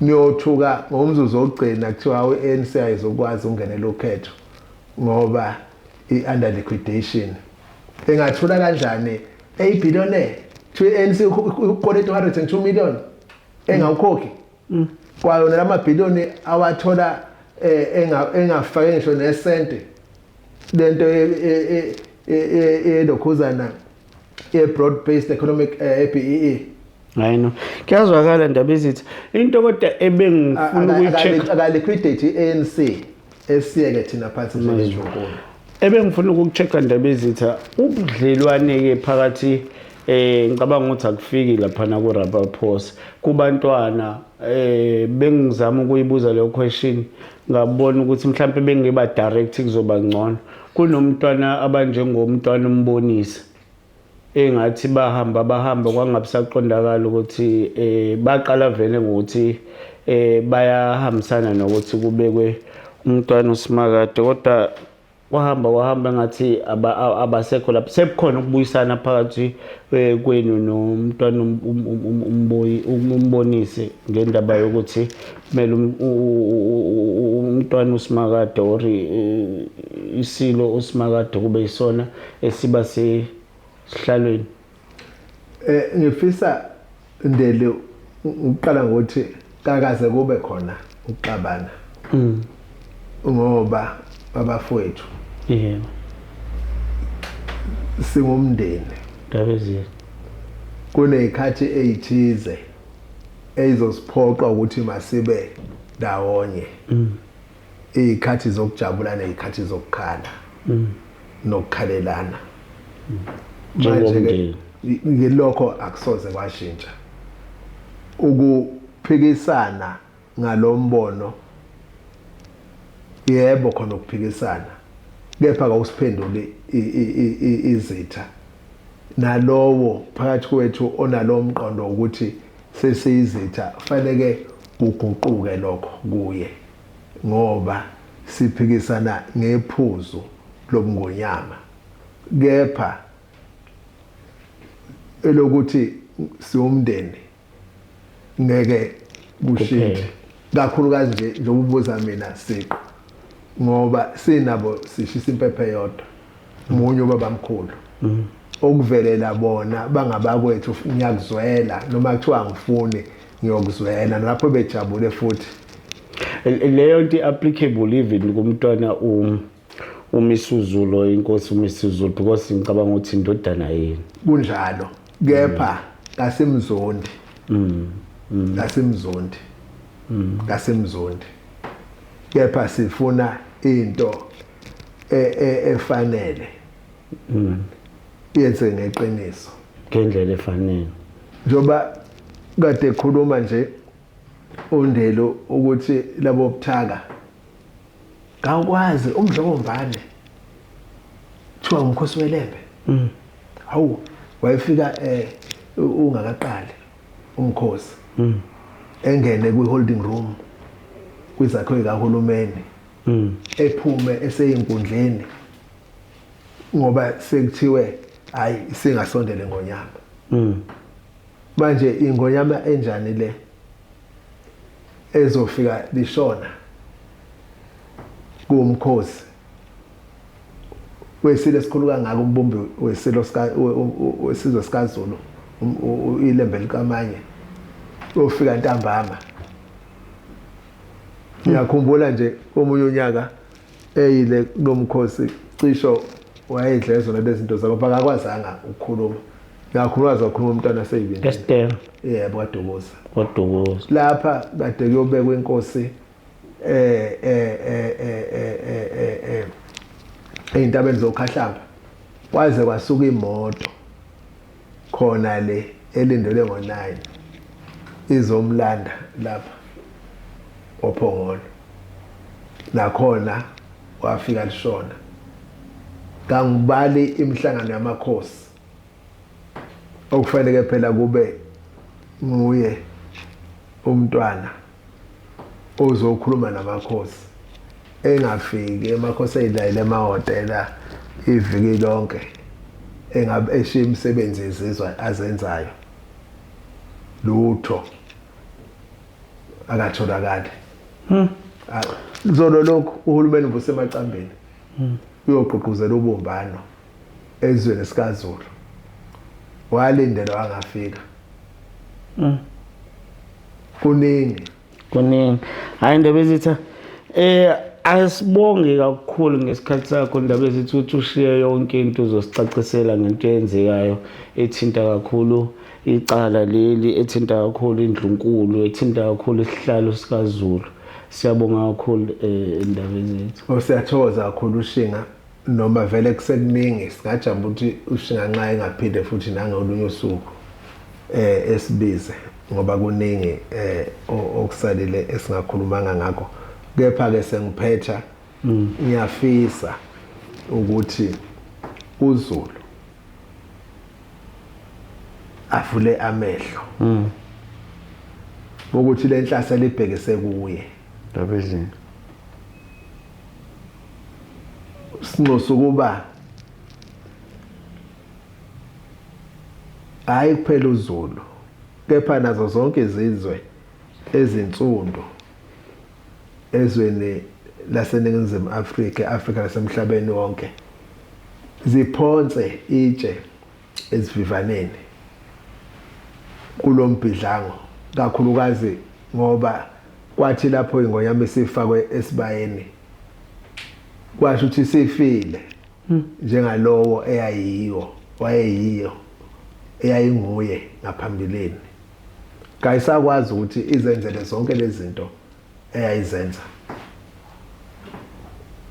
Speaker 2: niyothuka ngomzuzu wokugcina kuthiwa u-ANC ayizokwazi ukungenela ukhetho ngoba i-under liquidation. Engathula kanjani eyibillionaire kuthiwa i-ANC ukweleta 102 million engawukhokhi kwayona lamabhiliyoni awathola, engafake ngisho nesente lento elokhuzana ye-broad based economic, BEE.
Speaker 1: Hayi no, kuyazwakala ndaba ezithi into, kodwa ebengifuna ukuyi-check
Speaker 2: Akaliquidate i-ANC, esiyeke thina phansi njengenjunkulu.
Speaker 1: Ebengifuna ukuku-check-a, ndaba ezitha, ubudlelwane-ke phakathi, ngicabanga ukuthi akufiki laphana ku-Ramaphosa kubantwana. Bengizama ukuyibuza leyo question, ngabona ukuthi mhlawumbe bengiba direct kuzoba ngcono. Kunomntwana abanjengomntwana umbonisi, engathi bahamba bahamba kwangabe saqondakala ukuthi baqala vele ngokuthi bayahambisana nokuthi kubekwe umntwana uSimakade, kodwa wahamba wahamba ngathi abasekho lapho. Sekukhona ukubuyisana phakathi kwenu nomntwana umboyi umbonise ngendaba yokuthi kumele umntwana uSimakade or isilo uSimakade kube yisona esiba sesihlalweni?
Speaker 2: Ngifisa ndele ukuqala ngokuthi kakaze kube khona ukuxabana ngoba abafowethu singumndeni.
Speaker 1: Ndaba ezile.
Speaker 2: Kuney'khathi ey'thize ey'zosiphoqa ukuthi masibe ndawonye, iy'khathi zokujabula ney'khathi zokukhala nokukhalelana.
Speaker 1: Njengomndeni.
Speaker 2: Ngilokho akusoze kwashintsha. Ukuphikisana ngalombono, yebo, khona ukuphikisana, kepha kawusiphenduli izitha. Nalowo phakathi kwethu onalowo mqondo ukuthi sesiyizitha, faneke kuguquke lokho kuye, ngoba siphikisana ngephuzu lobungonyama, kepha elokuthi siwumndeni ngeke kushintshe, kakhulukazi nje njengoba ubuza mina siqu, ngoba sinabo sishisa impepho eyodwa, munye ubabamkhulu okuvelela bona bangabakwethu. Ngiyakuzwela noma kuthiwa angifuni, ngiyokuzwela nalapho bejabule futhi.
Speaker 1: Leyo nto i-applicable even kumntwana uMisuzulu, inkosi uMisuzulu, because ngicabanga ukuthi indodana yini.
Speaker 2: Kunjalo, kepha kasimzondi, kasimzondi, kasimzondi, kepha sifuna into efanele yenze ngeqiniso.
Speaker 1: Ngendlela efanele.
Speaker 2: Njengoba kade ekhuluma nje uNdelo ukuthi labo buthaka kawukwazi umdlokombane kuthiwa umkhosi welembe, hawu, wayefika ungakaqali umkhosi, engene kwi-holding room kwizakhiwo kahulumeni, ephume eseyinkundleni ngoba sekuthiwe hayi, singasondele ngonyama. Manje ingonyama enjani le ezofika lishona kuwumkhosi wesilo esikhulu kangaka, umbumbi wesilo sika wesizwe sikaZulu? ilembe likamanye uyofika ntambama. Ngiyakhumbula nje komunye unyaka eyile kulomkhosi cisho wayedle zona lezi zinto zakho, akakwazanga ukukhuluma. Ngiyakhumbula wakhuluma umntwana seyibini.
Speaker 1: Esther.
Speaker 2: Yebo, kwaDukuza.
Speaker 1: KwaDukuza.
Speaker 2: Lapha kade kuyobekwa inkosi eh eh eh eh eh eh ezintabeni zoKhahlamba. Kwaze kwasuka imoto khona le elindelwe ngo9 izomlanda lapha oPhongolo. Nakhona wafika lishona. Kangibali imihlangano yamakhosi okufanele phela kube nguye umntwana ozokhuluma namakhosi, engafiki emakhosi eyilayile emahhotela iviki lonke, engabe eshiya imisebenzi izizwa azenzayo, lutho akatholakali. Zolo lokhu uhulumeni ubusemacambeni uyogqugquzela ubumbano ezweni sikaZulu, walindelwa angafika. Kuningi
Speaker 1: kuningi. Hayi Ndabezitha, asibonge kakhulu ngesikhathi sakho Ndabezitha, ukuthi ushiye yonke into uzosicacisela ngento eyenzekayo ethinta kakhulu icala leli, ethinta kakhulu indlunkulu, ethinta kakhulu isihlalo sikaZulu. Siyabonga kakhulu Ndabezitha.
Speaker 2: Siyathokoza kakhulu uShinga, noma vele kusekuningi singajabula ukuthi uShinga nxa engaphinde futhi nangolunye usuku esibize, ngoba kuningi okusalile esingakhulumanga ngakho. Kepha ke sengiphetha, ngiyafisa ukuthi uZulu avule amehlo ukuthi lenhlasa libhekise kuye.
Speaker 1: Ndabezitha.
Speaker 2: Sinxusa ukuba hayi kuphela uZulu, kepha nazo zonke izizwe ezinsundu ezweni laseNingizimu Afrika, Afrika nasemhlabeni wonke, ziphonse itshe esivivaneni kulombhidlango, kakhulukazi ngoba kwathi lapho ingonyama isifakwe esibayeni kwasho ukuthi sifile njengalowo eyayiyo wayeyiyo eyayinguye ngaphambilini. Kayisakwazi ukuthi izenzele zonke lezi zinto eyayizenza.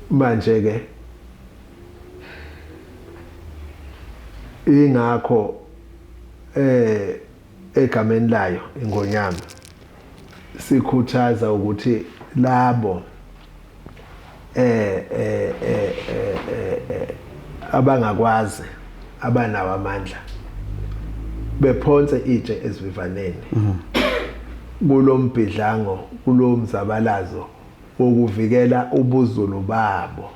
Speaker 2: Manje ke ingakho egameni layo ingonyama sikhuthaza ukuthi labo abangakwazi, abanawo amandla, bephonse itshe esivivaneni kulombhidlango, kulomzabalazo wokuvikela ubuZulu babo,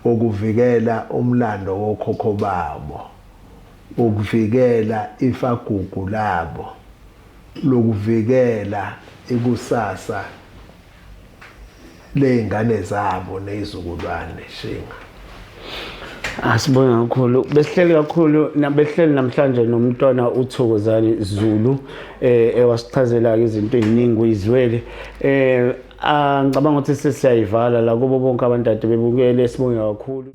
Speaker 2: wokuvikela umlando wokhokho babo, ukuvikela ifagugu labo, lokuvikela ikusasa ley'ngane zabo nezizukulwane. Shinga.
Speaker 1: Asibonge kakhulu. Besihleli kakhulu nabehleli namhlanje nomntwana uThokozani Zulu, ewasichazela izinto eziningi uyizwele. Ngicabanga ukuthi sesiyayivala la kubo bonke abantu ade bebukele, sibonge kakhulu.